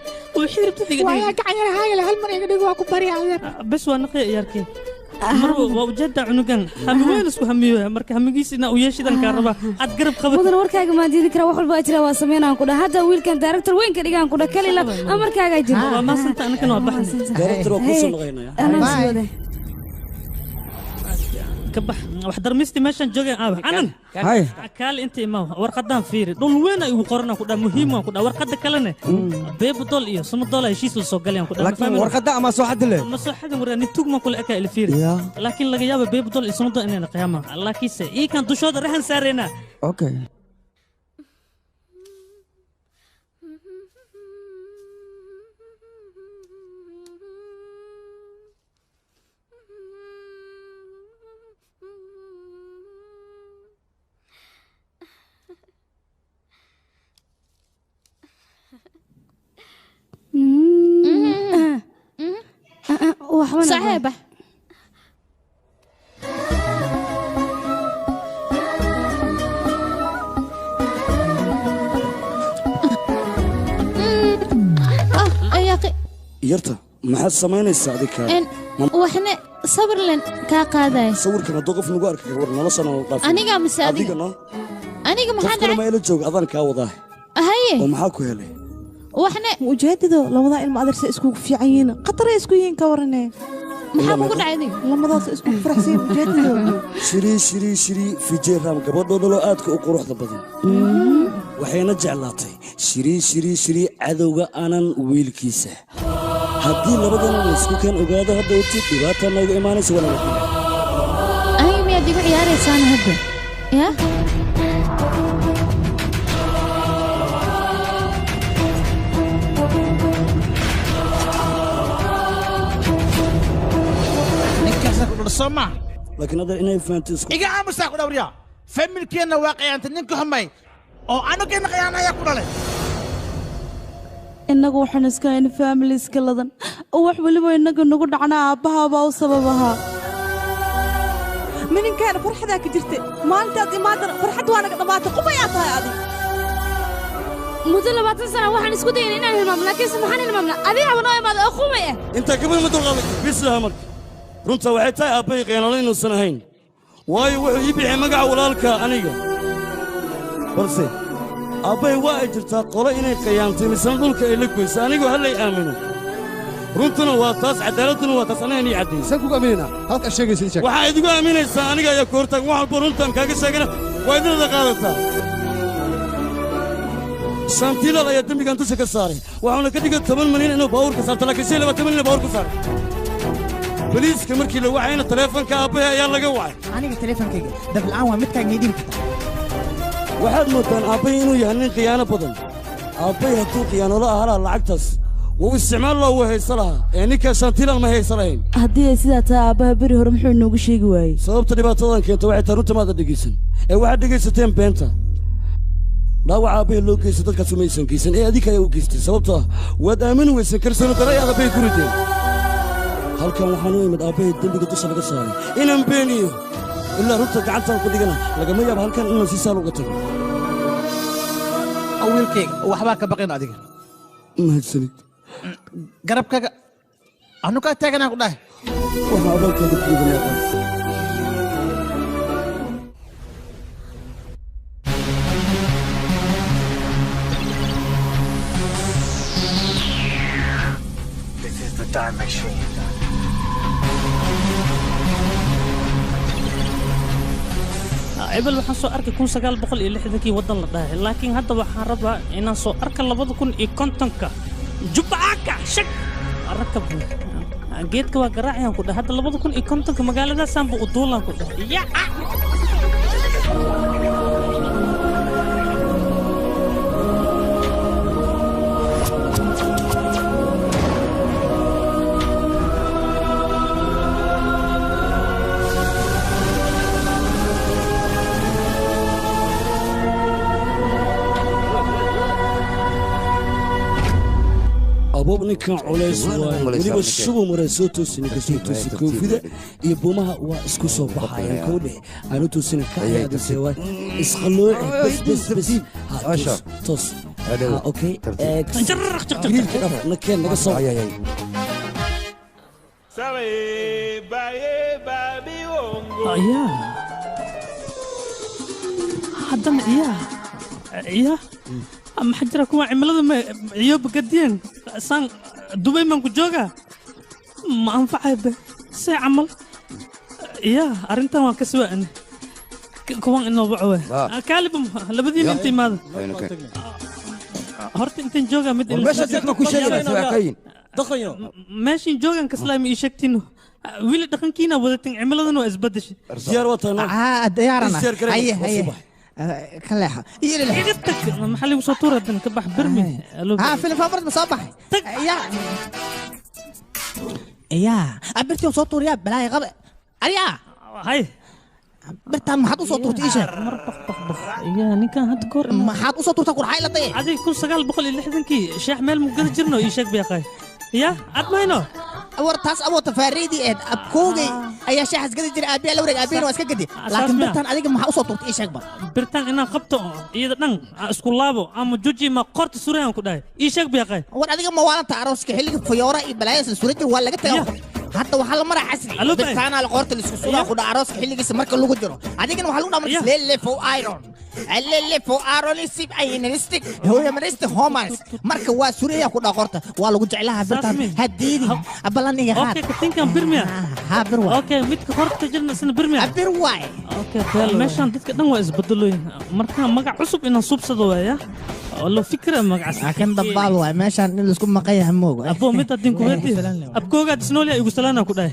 wixii rabta iga dhig waaya gacan yar haayale hal mar iga dhig waa ku bari adeer bes waa naqaya ciyaarkay mar waa ujeedaa cunugan hami weyn isku hamiyo marka hamigiisa inaa u yeeshidan kaa rabaa aad garab qabat mudan warkaaga maan diidi karaa wax walba aa jira waa sameynaan ku dhaha hadda wiilkan director weyn ka dhigaan ku dhaha kalila amarkaagaa jira waa maasanta anagana waa baxna director waa kuusoo noqoynaya anaa sii wade كبح وحضر ميستي ماشان جوجين anan Hay. kaal inta imaa warqadan fiiri dhul weyn ay ugu qorana ku dhaa muhiim waan ku dhaa warqada kalena beebu dol iyo sunu dol ay heshiis la soo galayaan ku dhaa laakiin warqadda ama soo xadile ma soo xadin waraa nin tugma kula ekaa ila fiiri laakiin laga yaaba beebu dol iyo sunu dol inayna qiyaama laakiinse iikan dushooda rahan saareynaa okay صحيح yarta maxaad samaynaysaa adika waxna sabir len kaa qaadaya sawirkan hadduu qof nagu arka war noloshana la dhaafin aniga mise adiga adigana aniga maxaa qof kale dhacay ma ila jooga adaan kaa wadaa haye oo maxaa ku helay waxna ujeedado labadaa ilmo adeersa iskugu fiican yihiin khataray isku yihiin ka warane maxaa kugu dhacay adiga lamadaas isku faraxsan yihiin ujeedado shirii shirii shirii fijeeraam gabadhoo dhaloo aadka u quruxda badan waxayna jeclaatay shirii shirii shirii cadowga aanan wiilkiisa haddii labadan la isku keen ogaado hadda utid dhibaata nooga imaanaysa waana la dilaa. ciyaaraysaan hadda yaa ninkaasa ku dhul soo maaha laakiin adeer inay fahanto isku iga aamusaa ku dhawriya familkeenna waa khiyaantay ninka xumay oo anugeenna khiyaan ayaa ku dhalay innagu waxaan iska hayna family iska ladan oo wax weliba innaga nagu dhacnaa aabbahaabaa u sabab ahaa mininkaana farxadaa ka jirtay maalintaad imaadana farxad waa naga dhammaatay qumayaa tahay adig muddo 20 sana waxaan isku dayay inaan hilmaamno laakiinse maxaan hilmaamnaa adigaaba noo imaada oo qumay ah intaa gabadha ma dulqaadan bislaha marka runta waxay tahay aabbahay khiyaanalo inuusan ahayn waayo wuxuu ii bixiyey magaca walaalka aniga balse aabbahay waa ay jirtaa qolo inay khiyaantay misna dhulka ay la goysay anigu hallay aamino runtuna waa taas cadaaladduna waa taas aniga nii caddeeyey saan kugu aaminaynaa halkaad sheegaysa ii sheeg waxaa idigu aaminaysaa aniga ayaa ku hortaagan wax walba runtaan kaaga sheegana waa idinada qaadataa shantiilaal ayaa dembigan dusha ka saaray waxauna ka dhigay 10 malyan inuu baabuurka saarto laakiin 25 malyan baabuurka saaray boliiska markii la wacayna taleefanka aabbahay ayaa laga wacay aniga taleefankayga dab la'aan waa midkaan idin karta waxaad moodaan aabbahay inuu yahay nin khiyaano badan aabbahay hadduu khiyaanolo ahaa lahaa lacagtaas wuu isticmaal lahaa wuu haysa lahaa ee ninkaa shantiilaal ma haysa lahayn haddii ay sidaa tahay aabbaha beri hore muxuu inoogu sheegi waayey sababta dhibaatadan keenta waxay tahay runta maada dhegaysan ee waxaad dhegaysateen beenta dhaawaca aabbahay loo geysta dadkaas umaysan geysan ee adinka ayaa u geystay sababtoo ah waad aamini weysan kalsooni darro ayaad aabbahay ku rideen halkan waxaan u imid aabbahay dembiga dusha laga saaray inaan beeniyo ilaa runta gacantaan ku dhigana lagama yaabo halkan inaan si saal uga tago wiilkayga waxbaa ka baqin adiga mahadsanid garabkaaga anu kaa taaganaa ku dhahay waxaa abaalkaaga kuudanaaqa This is the time machine. Ebel waxaan soo arkay 1960kii waddan la dhahay laakiin hadda waxaan rabaa inaan soo arka 2050ka jubcaaka shag rakab geedka waa garaacayaan ku dhahay hadda 2050ka magaaladaasaan buu u duulaan ku dhahay ya aboob ninkan culays waaye weliba shubu maray soo toosina kasoo toosi koofida iyo buumaha waa isku soo baxayaan kow dheh aanu toosina ka ayaadise waay isqalooci bas bas bas ha toos toos ha okay gariirka dhaf nakeen naga soo yaa haddana yaa yaa maxaa jira kuwa cimilada ma ciyooba gadiyeen saan dubay maan ku joogaa ma anfacay be see camal yaa arrintan waan ka siwaane kuwan inoo waco we kaalibum labadiina inta imaada horta intan joogaa mid meeshin joogan kaslaa ma ii sheegtino wili dhaqankiina wadatin cimiladana waa isbadashay diyaar waa tahay diyaarana haye haye كلها iga maxaa ligu soo tuura dan ka bax birmi ها فيلم فابرت مصبح يا يا أبرتي وصوت يا بلاي غب أريا هاي برتان ما حد وصوت إيش mar baq baq baq ya ninkan hadda kahor ما حد وصوت تقول حاي لطي adiga 1960kii sheex meel mugada jirno ii sheeg beeqay ya ad mayno war taas aboo tafaariidii eed abkoogay ayaa shaaxas gadi jiray aabbiyaa la wareeg aabbiina waa iska gadi laakiin birtaan adiga maxaa usoo tuurtay ii sheeg bal birtaan inaan qabto iyada dhan aan isku laabo ama juji ma qorta surayaan ku dhahay ii sheeg beeqay war adiga ma waalanta arooska xilliga fayoora iyo balaayas sura jir waa laga tagaa hadda waxaa la maraa casri birtaana la qoorta la isku suraa ku dhaca arooska xilligiisa marka lagu jiro adigana waxaa lagu dhamaa lelefo iron lelefo iron isib aynanistic hoyamanistic homans marka waa suraya ku dhaca qoorta waa lagu jeclaha birtaan hadiidi balaniga haad okay katinkan birmiya ha bir waay okay midka qorta jirna isna birmiya bir waay okay beel meeshan dadka dhan waa isbedelooyin marka magac cusub inaan subsado waaya loo fikra magacaas kan dabbaal waay meeshan in laisku maqan yahay moogo abo mid adin ku weydii abkoogaad isnoolya igu salaana ku dhahay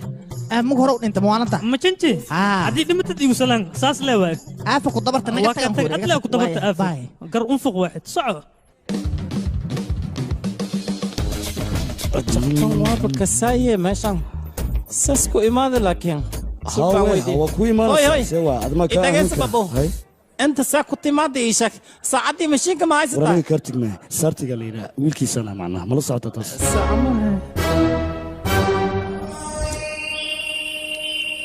Mug hore u dhinta mawaalanta. Ma janji? Haddii dhimatad igu salaan saas lee waay. Aafa ku dabarta naga tagan buuri. Adlaa ku dabarta aafa. Gar unfuq waaxid soco. Jaqtan waaba kasaaye meeshan. Saas ku imaada laakiin. Waa ku imaanaysaa see waa adma ka Idageysa babo. Inta saa ku timaada ii sheeg. Saacaddii mashiinka ma haysataa? Waraniga kartig ma sartiga la yidhaha wiilkiisana macnaha mala socota taas.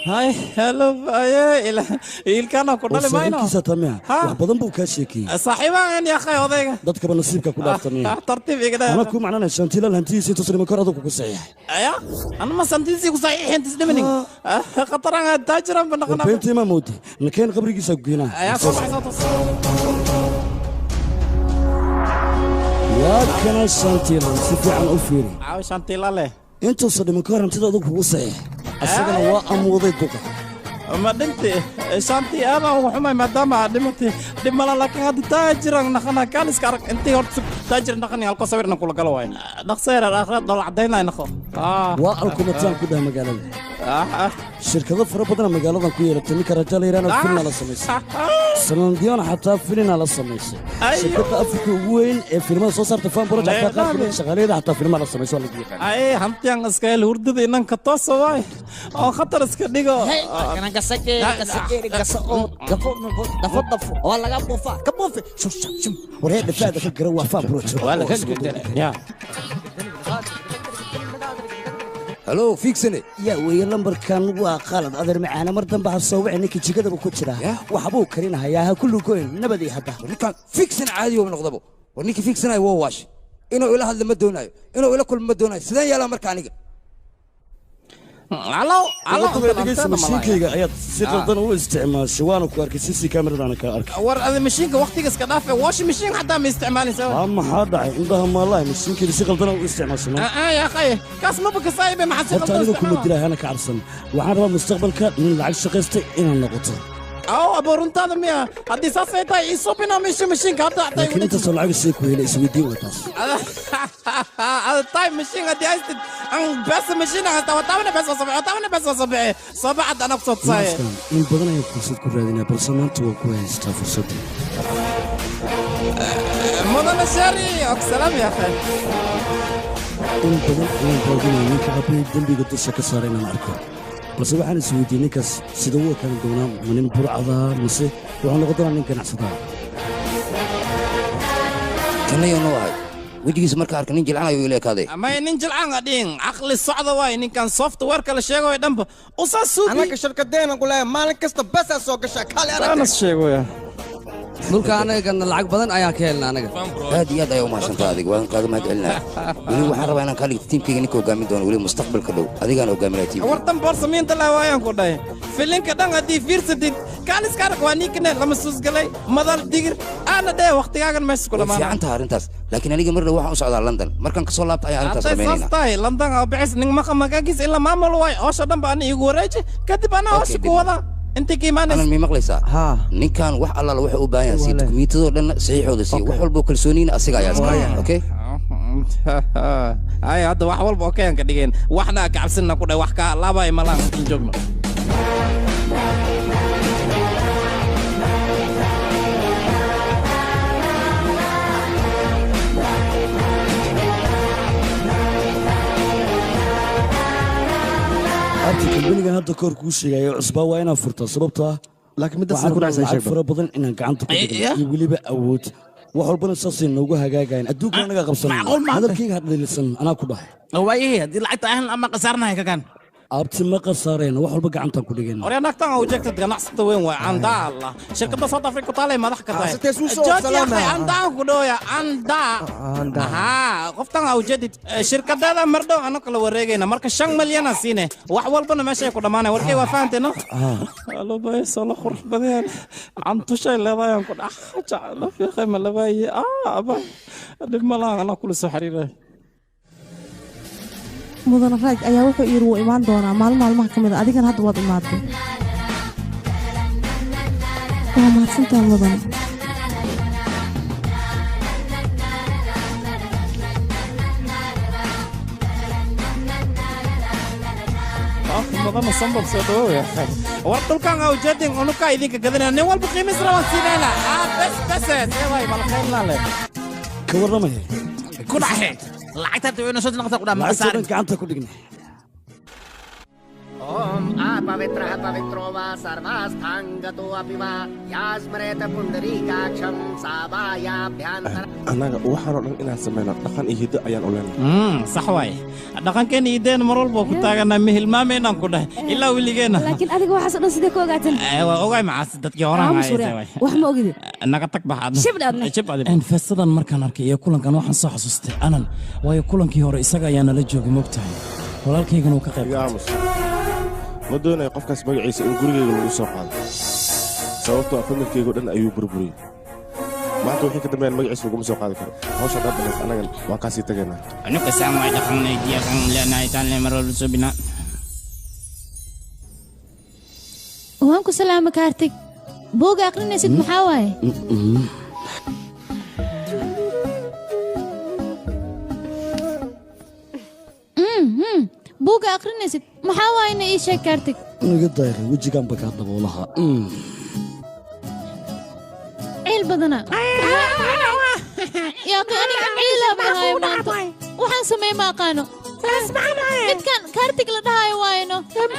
Hay, hello, aye, ila ilkana ku dhali mayno. Saaxiibkiisa tamiya wax badan buu kaa sheekeeyey. Saaxiibaan ya akhay odayga. Dadkaba nasiibka ku dhaaftamaya. Tartiib iga daa. Ana ku macnana shantilal hantiisa intuusan iman kor adugu ku saxiixay. Aya, ana ma santiisi ku saxiixin tisdhimanin. Khataran taajiran banaqana. Beentii ma moodi. Nakeen qabrigiisa ku geynaa. Aya, soo baxay soo toos. Waa kana shantilal si fiican u fiiri. Caaw shantilale. Intuusan dhiman kor hantida adugu kugu saxiixay. Asagana waa amwaday duqa. Ma dhintay shantii aadaan ugu xumay maadaama aad dhimatay dhib mala laakiin hadda taajiran naqana kaaliska arag intii horta taajir naqani halko sawirna kula galo waay dhaqseer aakhirad dhol cadaynay naqo. Waa alkumataan ku dhaha magaalada. Shirkado fara badan magaaladan ku yeelatay ninka raja la yiraahdo filna la samaysay. Sanadiyoon xataa filina la samaysay. Shirkadda Afrika ugu weyn ee filmada soo saarta fan project xataa qaar kamid shaqaaleeda xataa filma la samaysay waa la yaqaan. Ay hantiyan iska hel hurdada inanka toosa waay oo khatar iska dhigo. Waree dhafaada ka gara waa fan project. Waa la ka ya. Halo fiigsane. Yaa weeye lambarkan waa qalad adeer macaana mar dambe ha soo wicin ninka jikadaba ku jira. Waxbuu karinahayaa ha kullu goyn nabadii hadda. Ninkan fiigsan caadi oo noqdabo. War ninka fiigsanay waa waash. Inuu ila hadlo ma doonayo. Inuu ila kulmo ma doonayo. Sideen yeelaa marka aniga? Alo, alo. Dhegeysa mashiinkayga ayaad si qaldan u isticmaashay waana ku arkay CC kameradaana ka arkay. War ada mashiinka waqtiga iska dhaafay washing machine xataa ma isticmaalaysaa. Waa maxaa dhacay indhaha maalahay mashiinkayga si qaldan u isticmaashay. Ya akhay kaas ma bakasaaybe maxaa si qaldan. Horta aniga kuma dilaa hana ka cabsan. Waxaan rabaa mustaqbalka nin lacag shaqaystay inaan noqoto. Aw aboruntada miya haddii saas ay tahay ii soo binaa meesha mashiinka hadda xataa laakiin intaasoo lacag sii ku helay isweydiin waa taas. Ada time machine haddii haystid aan bes machine haysta waa taabana bes waa sabci taabana bes waa sabci soo baxad anaa kusoo tusaaye. In badan ayaan fursad ku raadinaa balse maanta waa ku haystaa fursadda. Mudane Shari og salaam ya akhay. In badan ayaan raadinaya ninka aabbahay dembiga dusha ka saaray inaan arko. Balse waxaan isweydiiyey ninkaas sida uu ekaan doonaa ma nin burcada mise wuxuu noqon doonaa nin ganacsadaa. Kanayuu noo ahay wejigiisa marka arka nin jilcan ayuu ila ekaaday. Ama nin jilcan adhin caqli socda waay ninkan software-ka la sheegayo dhanba usaa suubi. Anaka shirkadeena ku leeyahay maalin kasta bas aa soo gashaa kaale aragtay. Anas sheegoya. Dhulka anaga gadna lacag badan ayaan ka helnaa anaga. Aad iyo aad ayaa u mahadsantahay adiga waan kaaga mahad celinaa. Weli waxaan rabaa inaan kaa dhigto tiimkayga ninka hogaamin doono weli mustaqbalka dhow adigaan hogaaminaya tiimka. Wartan boorsamiinta leh waayaan ku dhahay. Filinka dhan haddii fiirsatid kaaliska arag waa ninkane lama suusgalay madal digir aana dheh waqtigaagan meesha ku Way dhamaana. fiican tahay arrintaas laakiin aniga mar dhow waxaan u socdaa London markaan kasoo laabta ayaan arrintaas Hadday saas dhammaynaynaa. tahay London oo bixis nin maqa magagiis ilaa maamul waay howsha dhan ba ani igu wareeji kadib anaa howsha ku wada intii ka imaanaysa. Anan mii maqlaysaa? Ninkan wax allaala wuxuu u baahan yahay sii dukumiintadoo dhan saxiixooda sii wax walbo kalsooniina asiga ayaa iska leh okay. Ay hadda wax walba okay aan ka dhigeen waxna ka cabsinna ku dhahay wax ka laabay malaan in joogno. Abti kambanigan hadda koor kuu sheegayo cusbaa waa inaan furtaa sababtoo ah laakiin middaas waxaan ku dhacaysa lacag sheeg fara badan inaan gacanta ku dhigno iyo weliba awood wax walbana saasay noogu hagaagayaan adduunka anaga qabsanay macquul maanta. Hadalkayga ha dhaliilsan anaa ku dhahay. Waayahay haddii lacagta ahan ama khasaarnahay kakan. Abti ma khasaareen wax walba gacantaan ku dhigayna. Orya naagtan oo jeegtad ganacsata weyn waay candaa Allah shirkadda South Africa ku taalay madax ka tahay. Sitee suu soo Jooji ya salaama. akhay candaa ku dhooya candaa. Haa qoftan aa ujeedid shirkadada mar dhow anoo kala wareegayna marka 5 milyan aan siine wax walbana meesha ay ku dhamaanay warkay waa fahanteen no. Alo bay soo la qurux badan cantushay leedahay aan ku dhax jaclo fiiqay ma labaaye aba dhib ma lahan anaa kula soo xiriiray. Mudane Raaj ayaa wuxuu yidhi wuu imaan doonaa maalin maalmaha ka mid ah adigana hadda waad imaaday. Waa mahadsantahay mudane. Mudana sambab soo dhawow. War dhulkan aa ujeedin unuka idinka gadanaya nin walba qiimis rabaan siinayna. Ah bes bes see waay bal khayr leh. Ka warramaya. Ku dhaxay. Lacagta wayna soo noqotay ku dhamaa lacagta dhan gacanta ku dhignay. Om apavitra pavitro va sarvasthangato api va yasmreta pundarikaksham sabayabhyantara. Annaga waxaan oo dhan inaan samayno dhaqan iyo hiddo ayaan u leenahay. Sax waaye. Dhaqankeena iyo ideen mar walba ku taaganaa ma hilmaameynaan ku dhahay ilaa weligeena. Laakiin adiga waxaas oo dhan sidee ku ogaatan? Waa ogaay macaas dadkii horaan hayay. Wax ma ogidi. Naga tag baxaad. Shib adna. Shib adna. Feestadan markaan arkay iyo kulankan waxaan soo xasuustay Anan, waayo kulankii hore isaga ayaa nala joogay moogtahay. Walaalkaygana uu ka qayb qaatay. Ma doonayo qofkaas magaciisa in gurigayga lagu soo qaado, sababtoo ah familkayga oo dhan ayuu burburiyey. Maanta wixii ka dambeeyaan magaciisa laguma soo qaadi karo. Hawsha haddaad dhamayso annagan waan kaa sii tagaynaa. Anuka saan waay dhaqanay diyaaqan leenahay taan le mar walba soo binaa. Waan ku salaama Kaartig. Buuga aqrinaysid maxaa waaye? Buuga aqrinaysid maxaa waaye ina ii sheeg Kaartig? Naga daaqay wejigan ba kaa daboolaha. Ciil badana. Yaa aniga ciilaa baan maanta. Waxaan sameey ma aqaano. Midkan Kaartig la dhahayo waayno.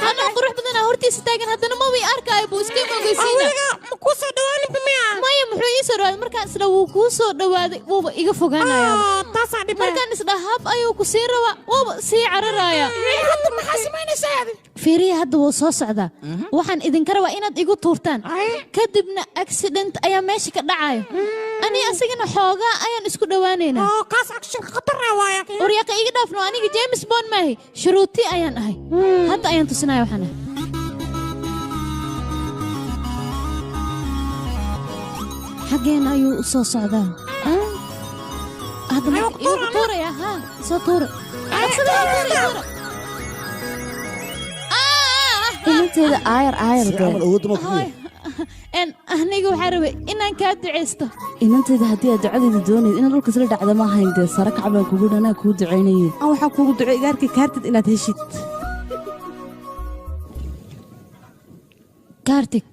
Anoo qurux badanaa hortiisa taagan haddana ma wii arkaayo buu iska mogeysiina. Ma kuu soo dhawaanin miya? Maya muxuu ii soo dhawaaday markaan isdha wuu kuu soo dhawaaday wuuba iga fogaanayaa. Taasaa dhibay. Markaan isdha hab ayuu ku sii rabaa wuuba sii cararaaya. Hadda maxaa samaynaysaa adi? Fiiriya hadda wuu soo socdaa. Waxaan idinka rabaa inaad igu tuurtaan. Kadibna accident ayaa meesha ka dhacayo. Ani asagana xoogaa ayaan isku dhawaanaynaa. Oo kaas action khatar ah waaya. Waryaqa iga dhaafno aniga James Bond maahi shuruuti ayaan ahay. Hadda ayaan tusinaya waxaan ahay. Xaggeen ayuu u soo socdaa? Hadda igu tuuraya ha soo tuura. Dhaqsada igu tuura. Inanteeda aayar aayar dee. Aniga waxaa rabay inaan kaa duceysto. Inanteeda haddii aad ducadeeda doonayd inaad dhulka isla dhacda ma ahayn dee sare kac baan kugu dhanaa kuu ducaynayay. Aan waxaa kuugu ducay igaarkii Kaartig inaad heshid. Kaartig.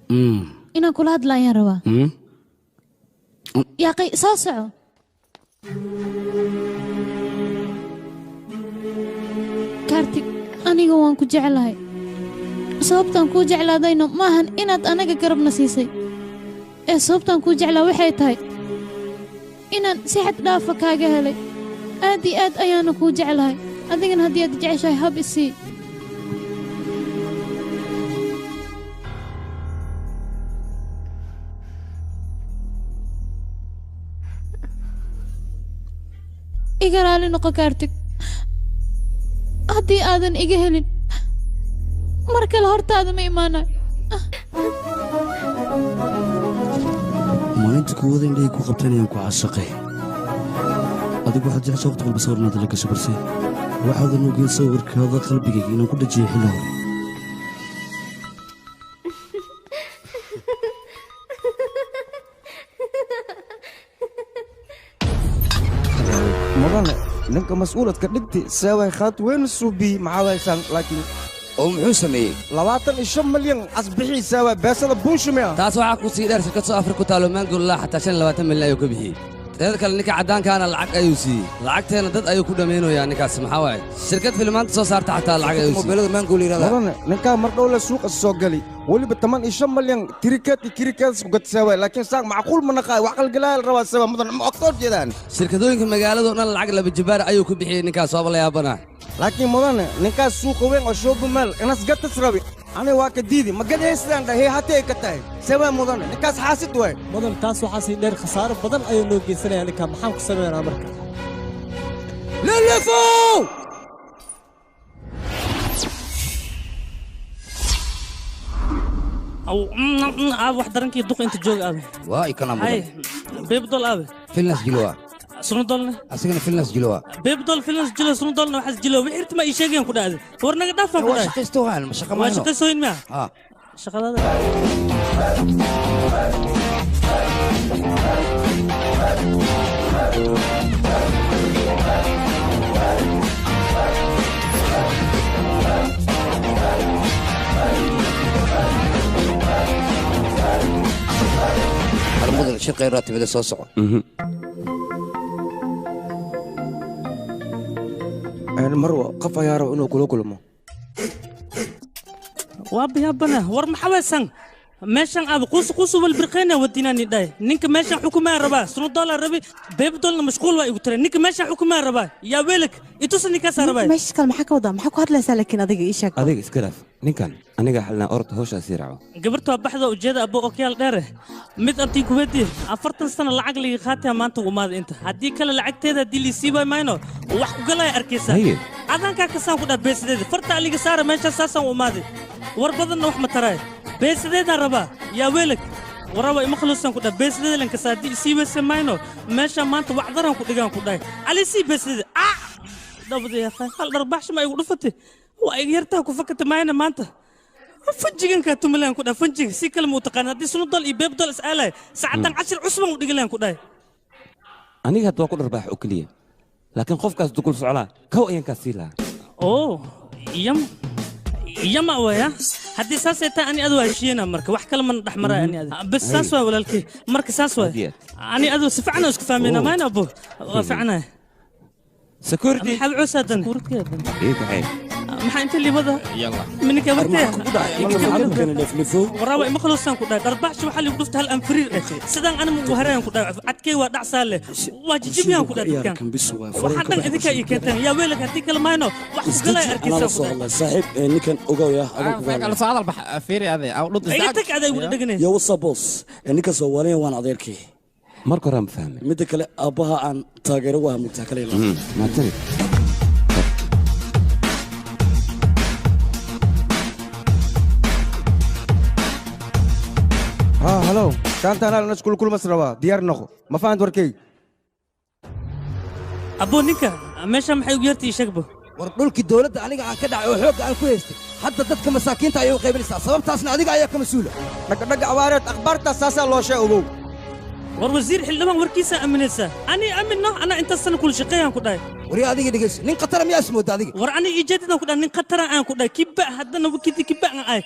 Inaan kula hadla ayaan rabaa. Yaaqay soo soco. Kaartig aniga waan ku jeclahay. Sababtaan kuu jeclaadayno maahan inaad anaga garabna siisay. Ee sababtaan kuu jeclaa waxay tahay inaan si xad dhaafa kaaga helay. Aad iyo aad ayaana kuu jeclahay. Adigana haddii aad jeceshahay hab isii. Iga raali noqo Kaartig. Haddii aadan iga helin mar kale hortaada ma imaanayo. Maalinta kuwada indhahay ku qabteen ayaan ku caashaqay. Adigu waxaad jeceshaa waqti walba sawir inaad la gasho balse waxaadan ogeyn sawirkaada qalbigayga inaan ku dhajiyay xilli hore. Mudane ninka mas'uuladka dhigti seeway khaat weyn suubi maxaa waaysan laakiin oo muxuu sameeyey 25 milyan asbixiisa waa beesada buushmiya. Taas waxaa ku sii dheer shirkad soo Afrika ku taalo Mangola xataa 25 milyan ayuu ka bixiyey. Teeda kale ninka caddaankaana lacag ayuu siiyey. Lacagteena dad ayuu ku dhameynayaa ninkaas maxaa waaye? Shirkad filmaanta soo saarta xataa lacag ayuu siiyey. Mobilada Mangola yiraahdaa. Mudane ninka mar dhow la suuqa soo gali waliba 85 milyan tirikeed iyo kirikeed isku gadsaa waay laakiin saaq macquul ma naqaay wax qalgalaal rabaa sabab mudane ma ogtoor jeedaan. Shirkadooyinka magaalada oo dhan lacag laba jibaar ayuu ku bixiyey ninkaas waaba la yaabanaa. Laakiin mudane ninkaas suuqa weyn oo shoobu meel inas gatas rabi ani waa ka diidi ma gadaysidaan dhahay hatee ka tahay sabab mudane ninkaas xaasid waay. Mudan taas waxaa sii dheer khasaaro badan ayuu noo geysanayaa ninka maxaan ku sameynaa marka? Lelefow! Aw aab wax darankii duq inta joog aabe. Waa ikana mudan. Beebdol aabe. Filnas jilowa. Sunudolna. Asigana filnas jilowa. Beebdol filnas jilo sunudolna waxaas jilo wixii irtma ii sheegeen ku dhacday. War naga dhaaf ku dhacday. Waa shaqaysto waan ma shaqa ma. Waa shaqaysoyin ma. Ha. Shaqadada. Shir khayraad timida soo soco. Marwa qof ayaa raba inuu kula kulmo. Waa biyaabana war maxaa waysan meeshan aad quus quus wal birqeena wadinaani dhaay ninka meeshan xukumaa rabaa sunu dollar rabi beeb dollar mashquul waa igu tira ninka meeshan xukumaa rabaa yaa weelak itusa ninkaas rabaa meesha kale maxaa ka wadaa maxaa ku hadlaysaa laakiin adiga ii sheeg adiga iska dhaaf ninkan aniga xalna orta hawsha sii raaco gabartu waa baxda ujeeda abo okyaal dheer mid antii ku weydii 40 sano lacag liiga qaatay maanta umaad inta haddii kale lacagteeda haddii lii sii bay mayno wax ku galay arkaysa adanka ka saan ku dhaa beesideeda farta aliga saara meesha saasaan umaaday war badanna wax ma taray beesideeda rabaa yaa weelag waraba ima khuluusan ku dhaa beesideeda lanka saadi sii weyse mayno meesha maanta wacdaran ku dhigaan ku dhahay ali sii beesideeda ah dabada yaa hal dharbaxsh ma igu dhufatay waa iga yartaa ku fakatay mayna maanta fanjigan ka tumalaan ku dhahay fanjiga si kale ma u taqaan haddii sunu dol iyo beeb dol is aalay saacadan cashir cusban u dhigilaan ku dhahay aniga hadda waa ku dharbaax oo keliya laakiin qofkaas dukul soclaa kow ayaan kaa sii lahaa oo yam yama waya haddii saas ay tahay ani adu waa heshiiyena marka wax kale mana dhex maraa ani adu bas saas waa walaalkay marka saas waa ani adu si fiican isku fahmayna mayna abo waa fiicanahay security maxaa cusadan ii kaxay maxaa inta libada yalla minka bartay waraaba ima khuluusan ku dhahay darbaxsh waxa ligu dhuftay hal anfariir sidaan ana ugu hareen ku dhahay cadkay waa dhacsaa leh waa jijibiyaan ku dhahay dadkan waxaan dhan idinka ii keenteen yaa weelak haddii kale mayno wax ku galay arkaysa ku dhahay saaxiib ninkan ogow yaa adan ku hadal bax fiiri aday aw dhud iga tag aday ugu dhaganay yo what's up boss ninka Soomaaliya waan adeerkay marka hore ma fahmay midda kale aabbaha aan taageero waa mugtaa kale ilaa maatani ها هلو كانت انا الناس كل مسروا ديار نخو ما فهمت وركي ابو نينكا meesha maxay ugu yartay sheegbo war dhulkii dawladda aniga aan ka dhacay oo xoog aan ku haystay hadda dadka masaakiinta ayay u qaybanaysaa sababtaasna adiga ayaa ka mas'uula dhagdhag awaareed akhbaarta saasaa loo sheeg ogow war wasiir xildhibaan warkiisa aaminaysa ani aaminno ana inta sano kul shaqeeyaan ku dhahay wari adiga dhageyso nin khatara miyaa ismooda adiga war ani ijeedada ku dhahay nin khatara aan ku dhahay kibba haddana wakidi kibba aan ay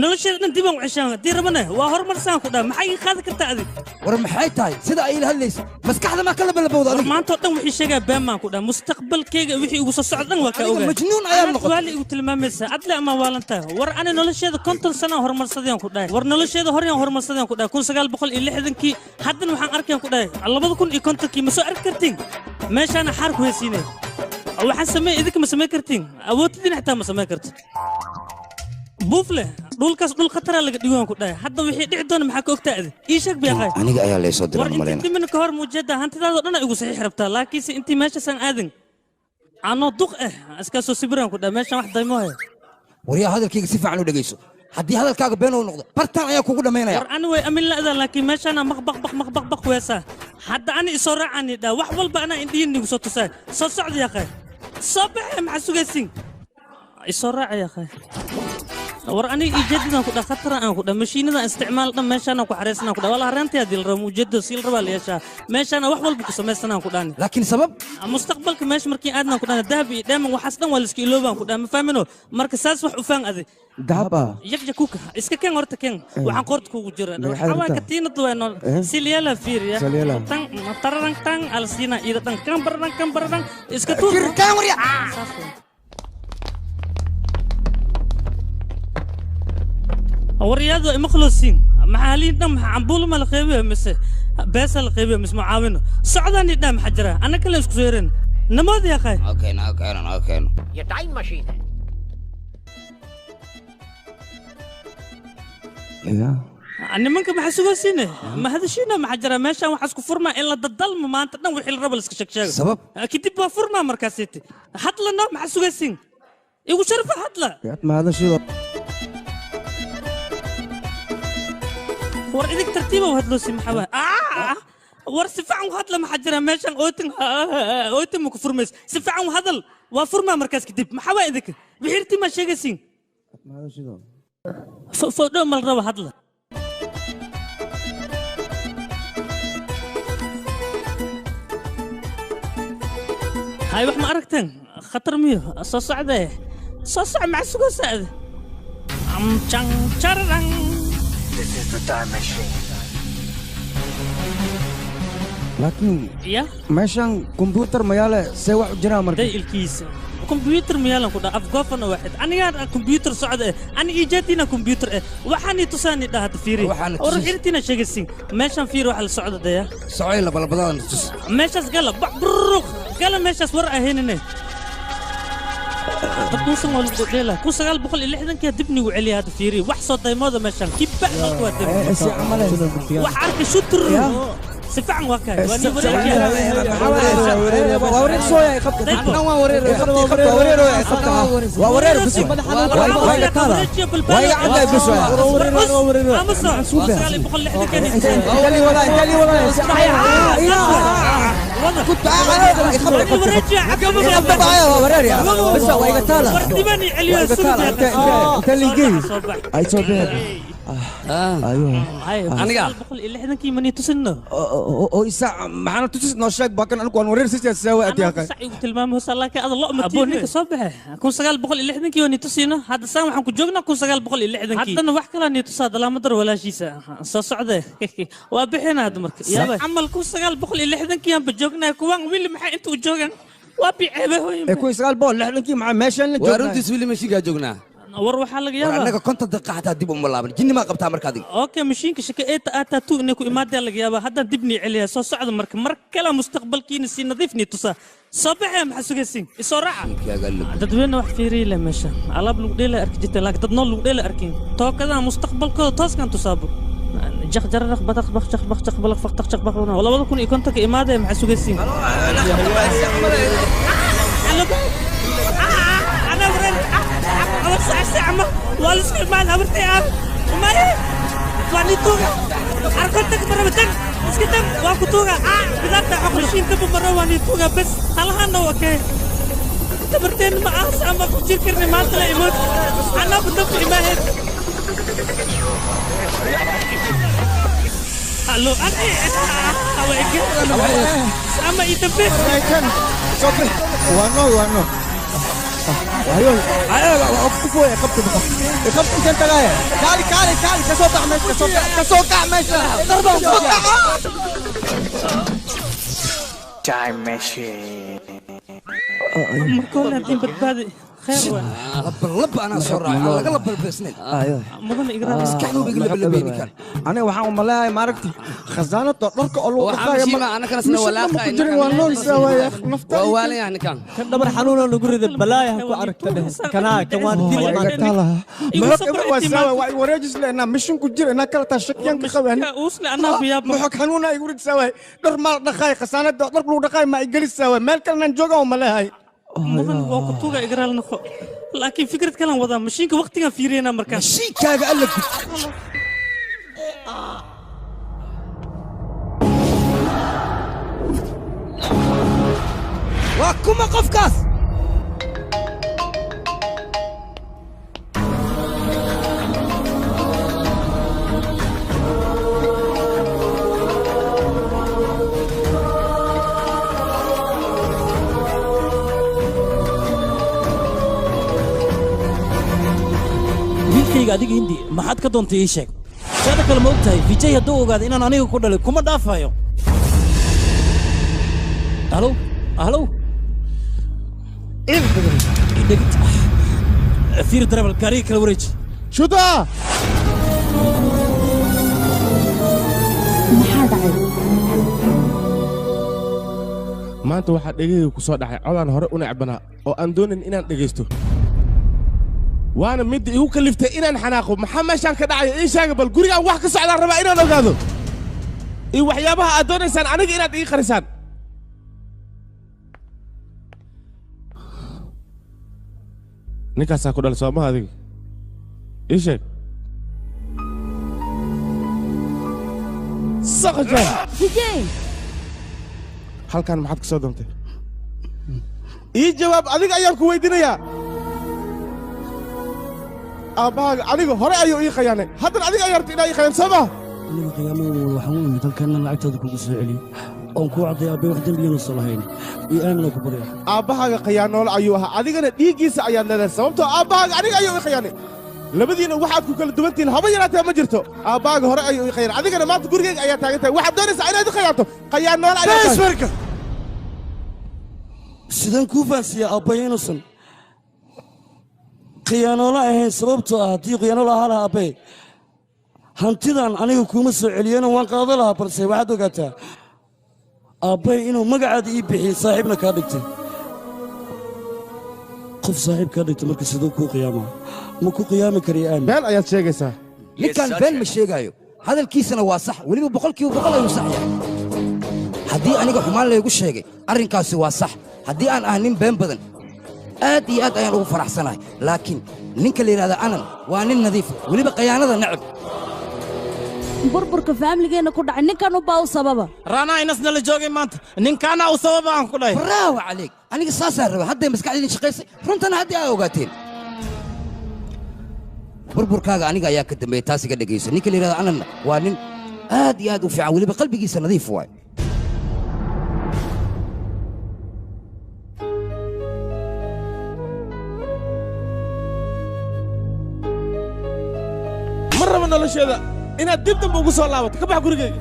nolosheeda dhan dib aan u ceshaan haddii rabana waa horumarsaan ku dhahay maxay iga qaadi kartaa adig war maxay tahay sida ay ila hadlayso maskaxda maa ka labalabowda adiga war maanta oo dhan wixii sheegaa been baan ku dhahay mustaqbalkayga wixii igu soo socda dhan waa kaa ogahay majnuun ayaa noqotay waali igu tilmaamaysaa adle ama waalan tahay war ani nolosheeda 50 sano horumarsadeen ku dhahay war nolosheeda horeyaan horumarsadeen ku dhahay 1960kii haddana waxaan arkayaan ku dhahay 2050kii ma soo arki kartiin meeshaana xaar ku heysiinay waxaan sameey idinka ma samey kartiin awoodtidiin xitaa ma samey karto buufle dhulkaas dhul khatar laga dhigo ku dhahay hadda wixii dhici doona maxaa ka ogtaa adig ii sheeg biaqay aniga ayaa leesoo diray maleyna war intii ka hor muujada hantidaada dhan ay igu saxiix rabtaa laakiinse intii meeshaasaan aadin anoo duq ah iska soo sibiraan ku dhahay meeshaan wax daymo haya waryaa hadalkayga si fiican u dhegeyso haddii hadalkaaga been uu noqdo bartaan ayaa kugu dhammaynaya war ani way amin la'da laakiin meeshaana maqbaq baq maqbaq baq weesaa hadda ani isoo raacani dhaa wax walba anaa indhihiin igu soo tusaa soo socda yaqay soo baxee maxaa sugaysiin isoo raaca yaqay war aniga ijeedadan ku dhaha khatara aan ku dhaha mashiinadan isticmaal dhan meeshaanaan ku xareysanaan ku dhaha wala hareentay haddii la rabo ujeedada sii la rabaa la yeeshaa meeshaana wax walba ku samaysanaan ku dhahani laakiin sabab mustaqbalka meesha markii aadnaan ku dhahana dahab iyo dheeman waxaas dhan waa la iska iloobaan ku dhaha ma fahmino marka saas wax u faan adig dahaba yagja kuka iska keen horta keen waxaan qoorta kuugu jira waxaa katiinad wayno siliyala fiiriya tan tararan tan alsiina ida tan kan bararan kan bararan iska tuur kan warya waryaadu ima khuluusiin maxaa haliin dhan maxaa cambuulo ma la qeybiyo mise beesa la qeybiyo mise mucaawino socdaani dhan maxaa jira anna kale isku soo yareen namood yaqay okay na okay na okay ये time machine है nimanka maxaa sugaysiine ma hadashiina maxaa jira meeshaan waxaa isku furmaa in la dadalmo maanta dhan wixii la rabo la iska sheegsheego sabab kadib waa furmaa markaasiti hadlana maxaa sugaysiin igu sharfa hadla ma hadashiido war idink tartiiba u hadloosi maxaa waay war si fiican u hadla maxaa jira meeshaan ootin ootin ma ku furmayso si fiican u hadal waa furmaa markaas kadib maxaa waay idinka wixirtii maa sheegaysiin fodho mal raba hadla hay wax ma aragteen khatar miyo soo socdee soo soc maxaa sugoo socda am jang chararang This is the time machine. Laakiin ya meeshan kombyuutar ma yaale see wax u jiraa marka day ilkiisa kombyuutar ma yaalan ku dhaa afgoofana waaxid anigaa kombyuutar socda eh ani iijaadiina kombyuutar eh waxaani tusaani dhaha hadda fiiri war xirtiina sheegaysin meeshan fiiri waxa la socda daya socay labalabadadan tus meeshaas gala bac buruq gala meeshaas war ahaynine dadkuusan waa lagu dheela 1960 dibnigu celiya hadda fiiri wax soo daymooda meeshan kibba waa dib wax arka shutur سفعن وكاي وورير سويا خبط انا وورير خبط وورير خبط وورير بس وهي عندها بس وورير انت لي ولا كنت خبط بس وهي تالا انت اللي جاي اي صوبي ايوه aniga 160 mani tusino oo isa maxana tusis noo sheeg baakan anigu waan wareer sii saawa adiga sax igu tilmaamo salaka ada lo ma abo ninka soo baxe 1960 wani tusino hadda saan waxaan ku joognaa 1960 haddana wax kale ni tusaa dalaamo dar walaashiisa soo socde waa bixina hadda marka yaaba amal 1960 aan joognaa kuwan wiil maxay inta u joogan waa biceebe hooyin 1960 maxaa meeshan la joognaa waa runtiis wiil mashiinka joognaa war waxaa laga yaabaa anaga 50 daqiiqo xataa dib uma laaban jinni ma qabtaa marka adiga okay mashiinka shaka eeta aata tu inay ku imaadaya laga yaabaa haddaan dibni celiya soo socda marka mar kale mustaqbalkiina si nadiifni tusaa soo baxaya maxaa sugaysiin isoo raaca dadweyne wax fiiriye leh meesha alaab lagu dheela arki jirta laakiin dad nool lagu dheela arkin tookadaa mustaqbalkooda tooskan tusaabo jaq jararaq badaq baq jaq baq jaq balaq faq taq jaq baq 2050 imaadaya maxaa sugaysiin وانو ايوه ايوه خبط خبط انت غايه تعالي تعالي تعالي كسوق ماشي كسوق ماشي ضربه تايم ماشين markoon hadin badbaadi khayr waa lab lab ana soo raacay laga lab balbeesnay ayo mudan igra maskaxdu biga labeeni kan aniga waxaan u maleeyahay maaragti khasaanada dharka oo lagu dhaqaayo ma ana kana sna walaaqa jirin waa nool sawaaya nafta waa waalaya ninkan kan dhabar xanuun lagu riday balaaya ku aragta dheh kana kan waan dil ma waa waa wareejis leena mishin ku jir ina kala taa shakiyan ka qabaan usna ana biyaab muxuu xanuun ay urid sawaay dhar ma dhaqaay khasaanada dhar lagu dhaqaay ma igelis sawaay meel kalena jooga u maleeyahay mudan waa ku tuuga igraal noqo laakiin fikrad kalan wadaa mashiinka waqtigan fiiriyana markaa mashiinkaaga alla gud waa kuma qofkaas wiilkayga adiga hindi maxaad ka doontay ii sheeg shaada kale ma ogtahay vijay hadduu ogaado inaan aniga ku dhalay kuma dhaafayo halow halow fiir darebal gaariga kala wareeji shuda maxaa dhacay maanta waxaa dhegahayga ku soo dhacay codaan hore u necbanaa oo aan doonayn inaan dhegaysto waana midda igu kaliftay inaan xanaaqo maxaa meeshaan ka dhacaya ii sheega bal gurigaan wax ka socdaan rabaa inaan ogaado iyo waxyaabaha aad doonaysaan aniga inaad ii qarisaan ninkaasaa ku dhalay soomaha adiga ii sheeg saqaja Vijay halkan maxaad ka soo doontay ii jawaab adiga ayaan ku weydiinayaa aabbahaaga adiga hore ayuu ii khayaanay haddana adiga ayaa rabta inaa ii khayaan soo maha aniga qiyaamada waxaan u imid halkaana lacagtaada kugu soo celiyo oon kuu cadday aabbay wax dembigana soo lahayn iyo aamina ku barya aabbahaaga khayaanoole ayuu ahaa adigana dhiiggiisa ayaad leedahay sababtoo aabbahaaga aniga ayuu ii khayaanay Labadiina waxaad ku kala duwantihiin haba yaraatee ma jirto. Aabbaaga hore ayuu i khayar, adigana maanta gurigayga ayaa taagan tahay. Waxaad doonaysaa inaad i khayaanto. Khayaan noole ayaa tahay. Marka sidaan kuu fahansiiyaa aabbay inuusan khiyaanoolo ahayn, sababtoo ah haddii khiyaanoolo ahaa lahaa aabbay hantidan aniga kuuma soo celiyena waan qaado lahaa. Balse waxaad ogaataa aabbay inuu magacaada ii bixiyey, saaxiibna kaa dhigtay. Qof saaxiib kaa dhigtay marka siduu kuu qiyaamaa? Ma ku qiyaami kariyo aamin. Been ayaad sheegaysaa. Ninkaan been ma sheegaayo, hadalkiisana waa sax, weliba 100% ayuu sax yahay. Haddii aniga xumaan laygu sheegay, arrinkaasi waa sax. Haddii aan ahay nin been badan, aad iyo aad ayaan ugu faraxsanahay. Laakiin ninka la yidhahda Anan waa nin nadiif, weliba khayaanada necab. Burburka faamligeenna ku dhacay ninkan ubaa u sababa. Raanaa inasna la joogay maanta ninkaana u sababa aan ku dhahay. Braawo calayk, aniga saasaan raba. Hadday maskaxdiidin shaqaysay, runtana haddii aa ogaateen burburkaaga aniga ayaa ka dambeeyey. Taas iga dhegayso, ninka la yidhahda Ananna waa nin aad iyo aad u fiican, weliba qalbigiisa nadiif waay. Ma rabo nolosheeda inaad dib dambe ugu soo laabato. Ka bax gurigayga.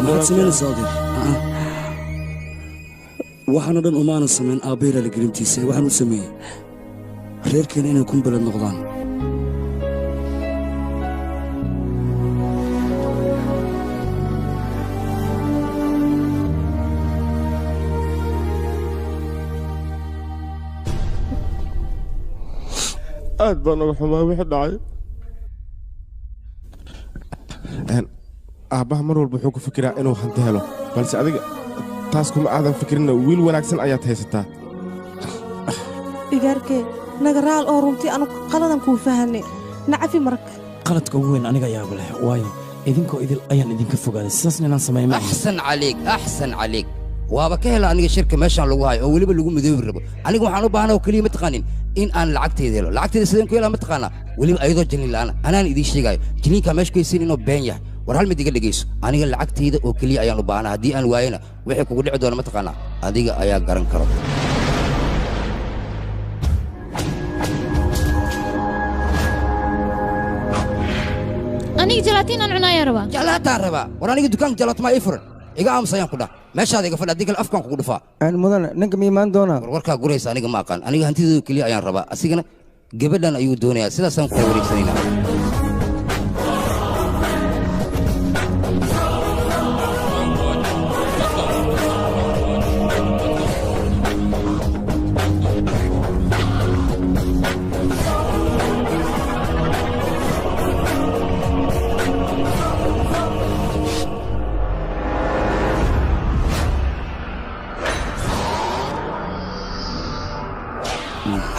Maxaad samaynaysaa adeer? Waxaanoo dhan umaana samayn aabbay raaligelintiisa, waxaan u sameeyey reerkeena inay kumbaled noqdaan. Aad baan uga xumaa wixii dhacay. Aabbaha mar walba wuxuu ku fikiraa inuu hanti helo, balse adiga taas kuma aadan fikirinna. Wiil wanaagsan ayaad haysataa. Igaarkee naga raal oo runtii anu qaladan kuu fahanay, nacafi marka. Qaladka ugu weyn aniga ayaaba leh, waayo idinkoo idil ayaan idinka fogaaday. Sidaasna inaan sameeyo ma ahan. Axsan calayk, axsan calayk. Waaba ka hela aniga shirka meeshaan lagu hayo oo weliba lagu midoobi rabo. Aniga waxaan u baahnaa oo keliya, mataqaanin, in aan lacagtayda helo. Lacagtayda sideen ku helaa, mataqaanaa? Weliba ayadoo jaliin la'aana. Anaan idiin sheegaayo jaliinkaa meesha ku haysiin inuu been yahay. War hal mid iga dhegayso, aniga lacagtayda oo keliya ayaan u baahnaa. Haddii aan waayana wixii kugu dhici doona, mataqaanaa, adiga ayaa garan karo. Aniga jalaatiin aan cunaayaan rabaa. Jalaataan rabaa. War aniga dukaanka jalaato maa ii furan? Iga aamus ayaan ku dhah. Meeshaada iga fadhi, haddii kale afkaan kugu dhufaa. Mudane, ninka ma imaan doonaa? War warkaa guraysa aniga ma aqaan. Aniga hantidooda keliya ayaan rabaa, asigana gabadhan ayuu doonayaa. Sidaasaan ku kala wareegsanaynaa.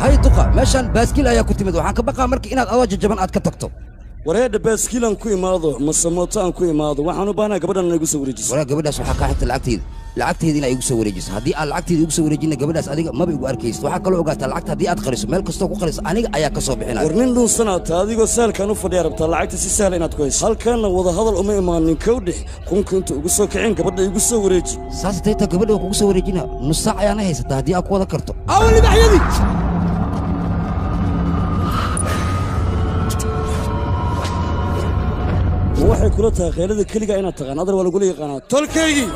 Hay duqa, meeshaan baaskiil ayaa ku timid. Waxaan ka baqaa marka inaad adoo jajaban aad ka tagto. Wareedha, baaskiilaan ku imaado mase mooto aan ku imaado, waxaan u baahnaa gabadhan inay igu soo wareejiso. Waraa, gabadhaas waxaa kaa xigta lacagtayda. Lacagtayda inay igu soo wareejiso. Haddii aan lacagtayda igu soo wareejinna, gabadhaas adiga maba igu arkaysid. Waxaa kaloo ogaataa lacagta haddii aad qariso, meel kastoo ku qariso, aniga ayaa ka soo bixinaya. War nin dhuunsanaata, adigoo sahalkan u fadhiya rabtaa lacagta si sahla inaad ku hayso. Halkanna wada hadal uma imaanin. Kow dhex qunka inta ugu soo kicin, gabadha igu soo wareeji. Saas tayta gabadha waa kugu soo wareejina. Nus saac ayaana haysataa haddii aad ku wada karto. Awa libaxyadii. Ma waxay kula tahay khaylada keliga inaad taqaan? Adar waa lagula yaqaanaa tolkaygii.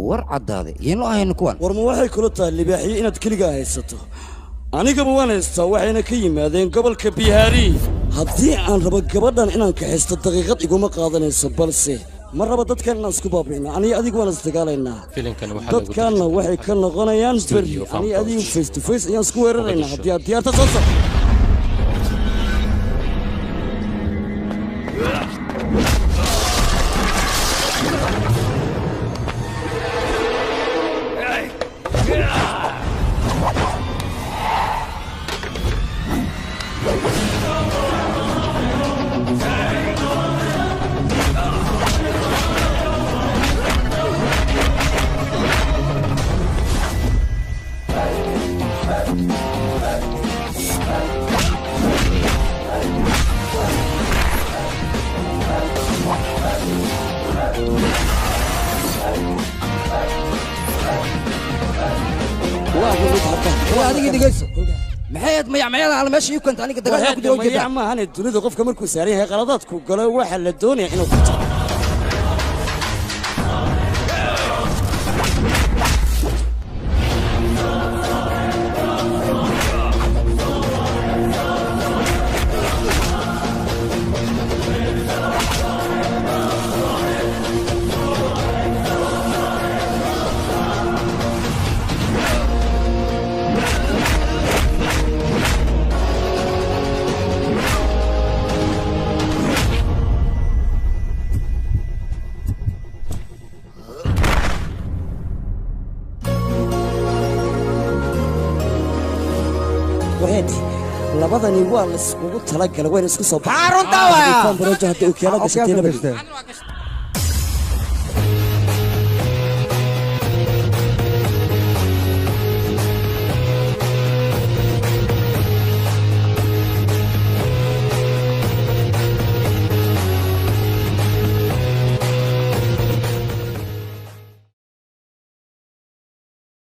War caddaaday yaynu ahayno kuwan. War ma waxay kula tahay libaaxyo inaad keligaa haysato? Anigaba waan haystaa, waxayna ka yimaadeen gobolka Bihaari. Haddii aan rabo gabadhan inaan kaxaysto, daqiiqad iguma qaadanayso, balse ma raba dadkan inaan isku baabi'ino. Aniga adigu waan isdagaalaynaa, Filimkan waxaa lagu dadkanna waxay ka noqonayaan berri. Studio Aniga adigu Farm face to face ayaan isku weeraraynaa haddii aad diyaarta soo soco. Adiga dhegeyso. Maxay aad mayacmayada hal meesha ii keentay aniga dagaal ku jiro jeeda. Mayac maahan dunida qofka markuu saaran yahay qaladaadku galo waxa la doonayaa inuu qabto. Labadani waa la iskugu talagalay wayna isku soo baxeen. Runta waa. Barojo hadda uu keela gashatay nabad.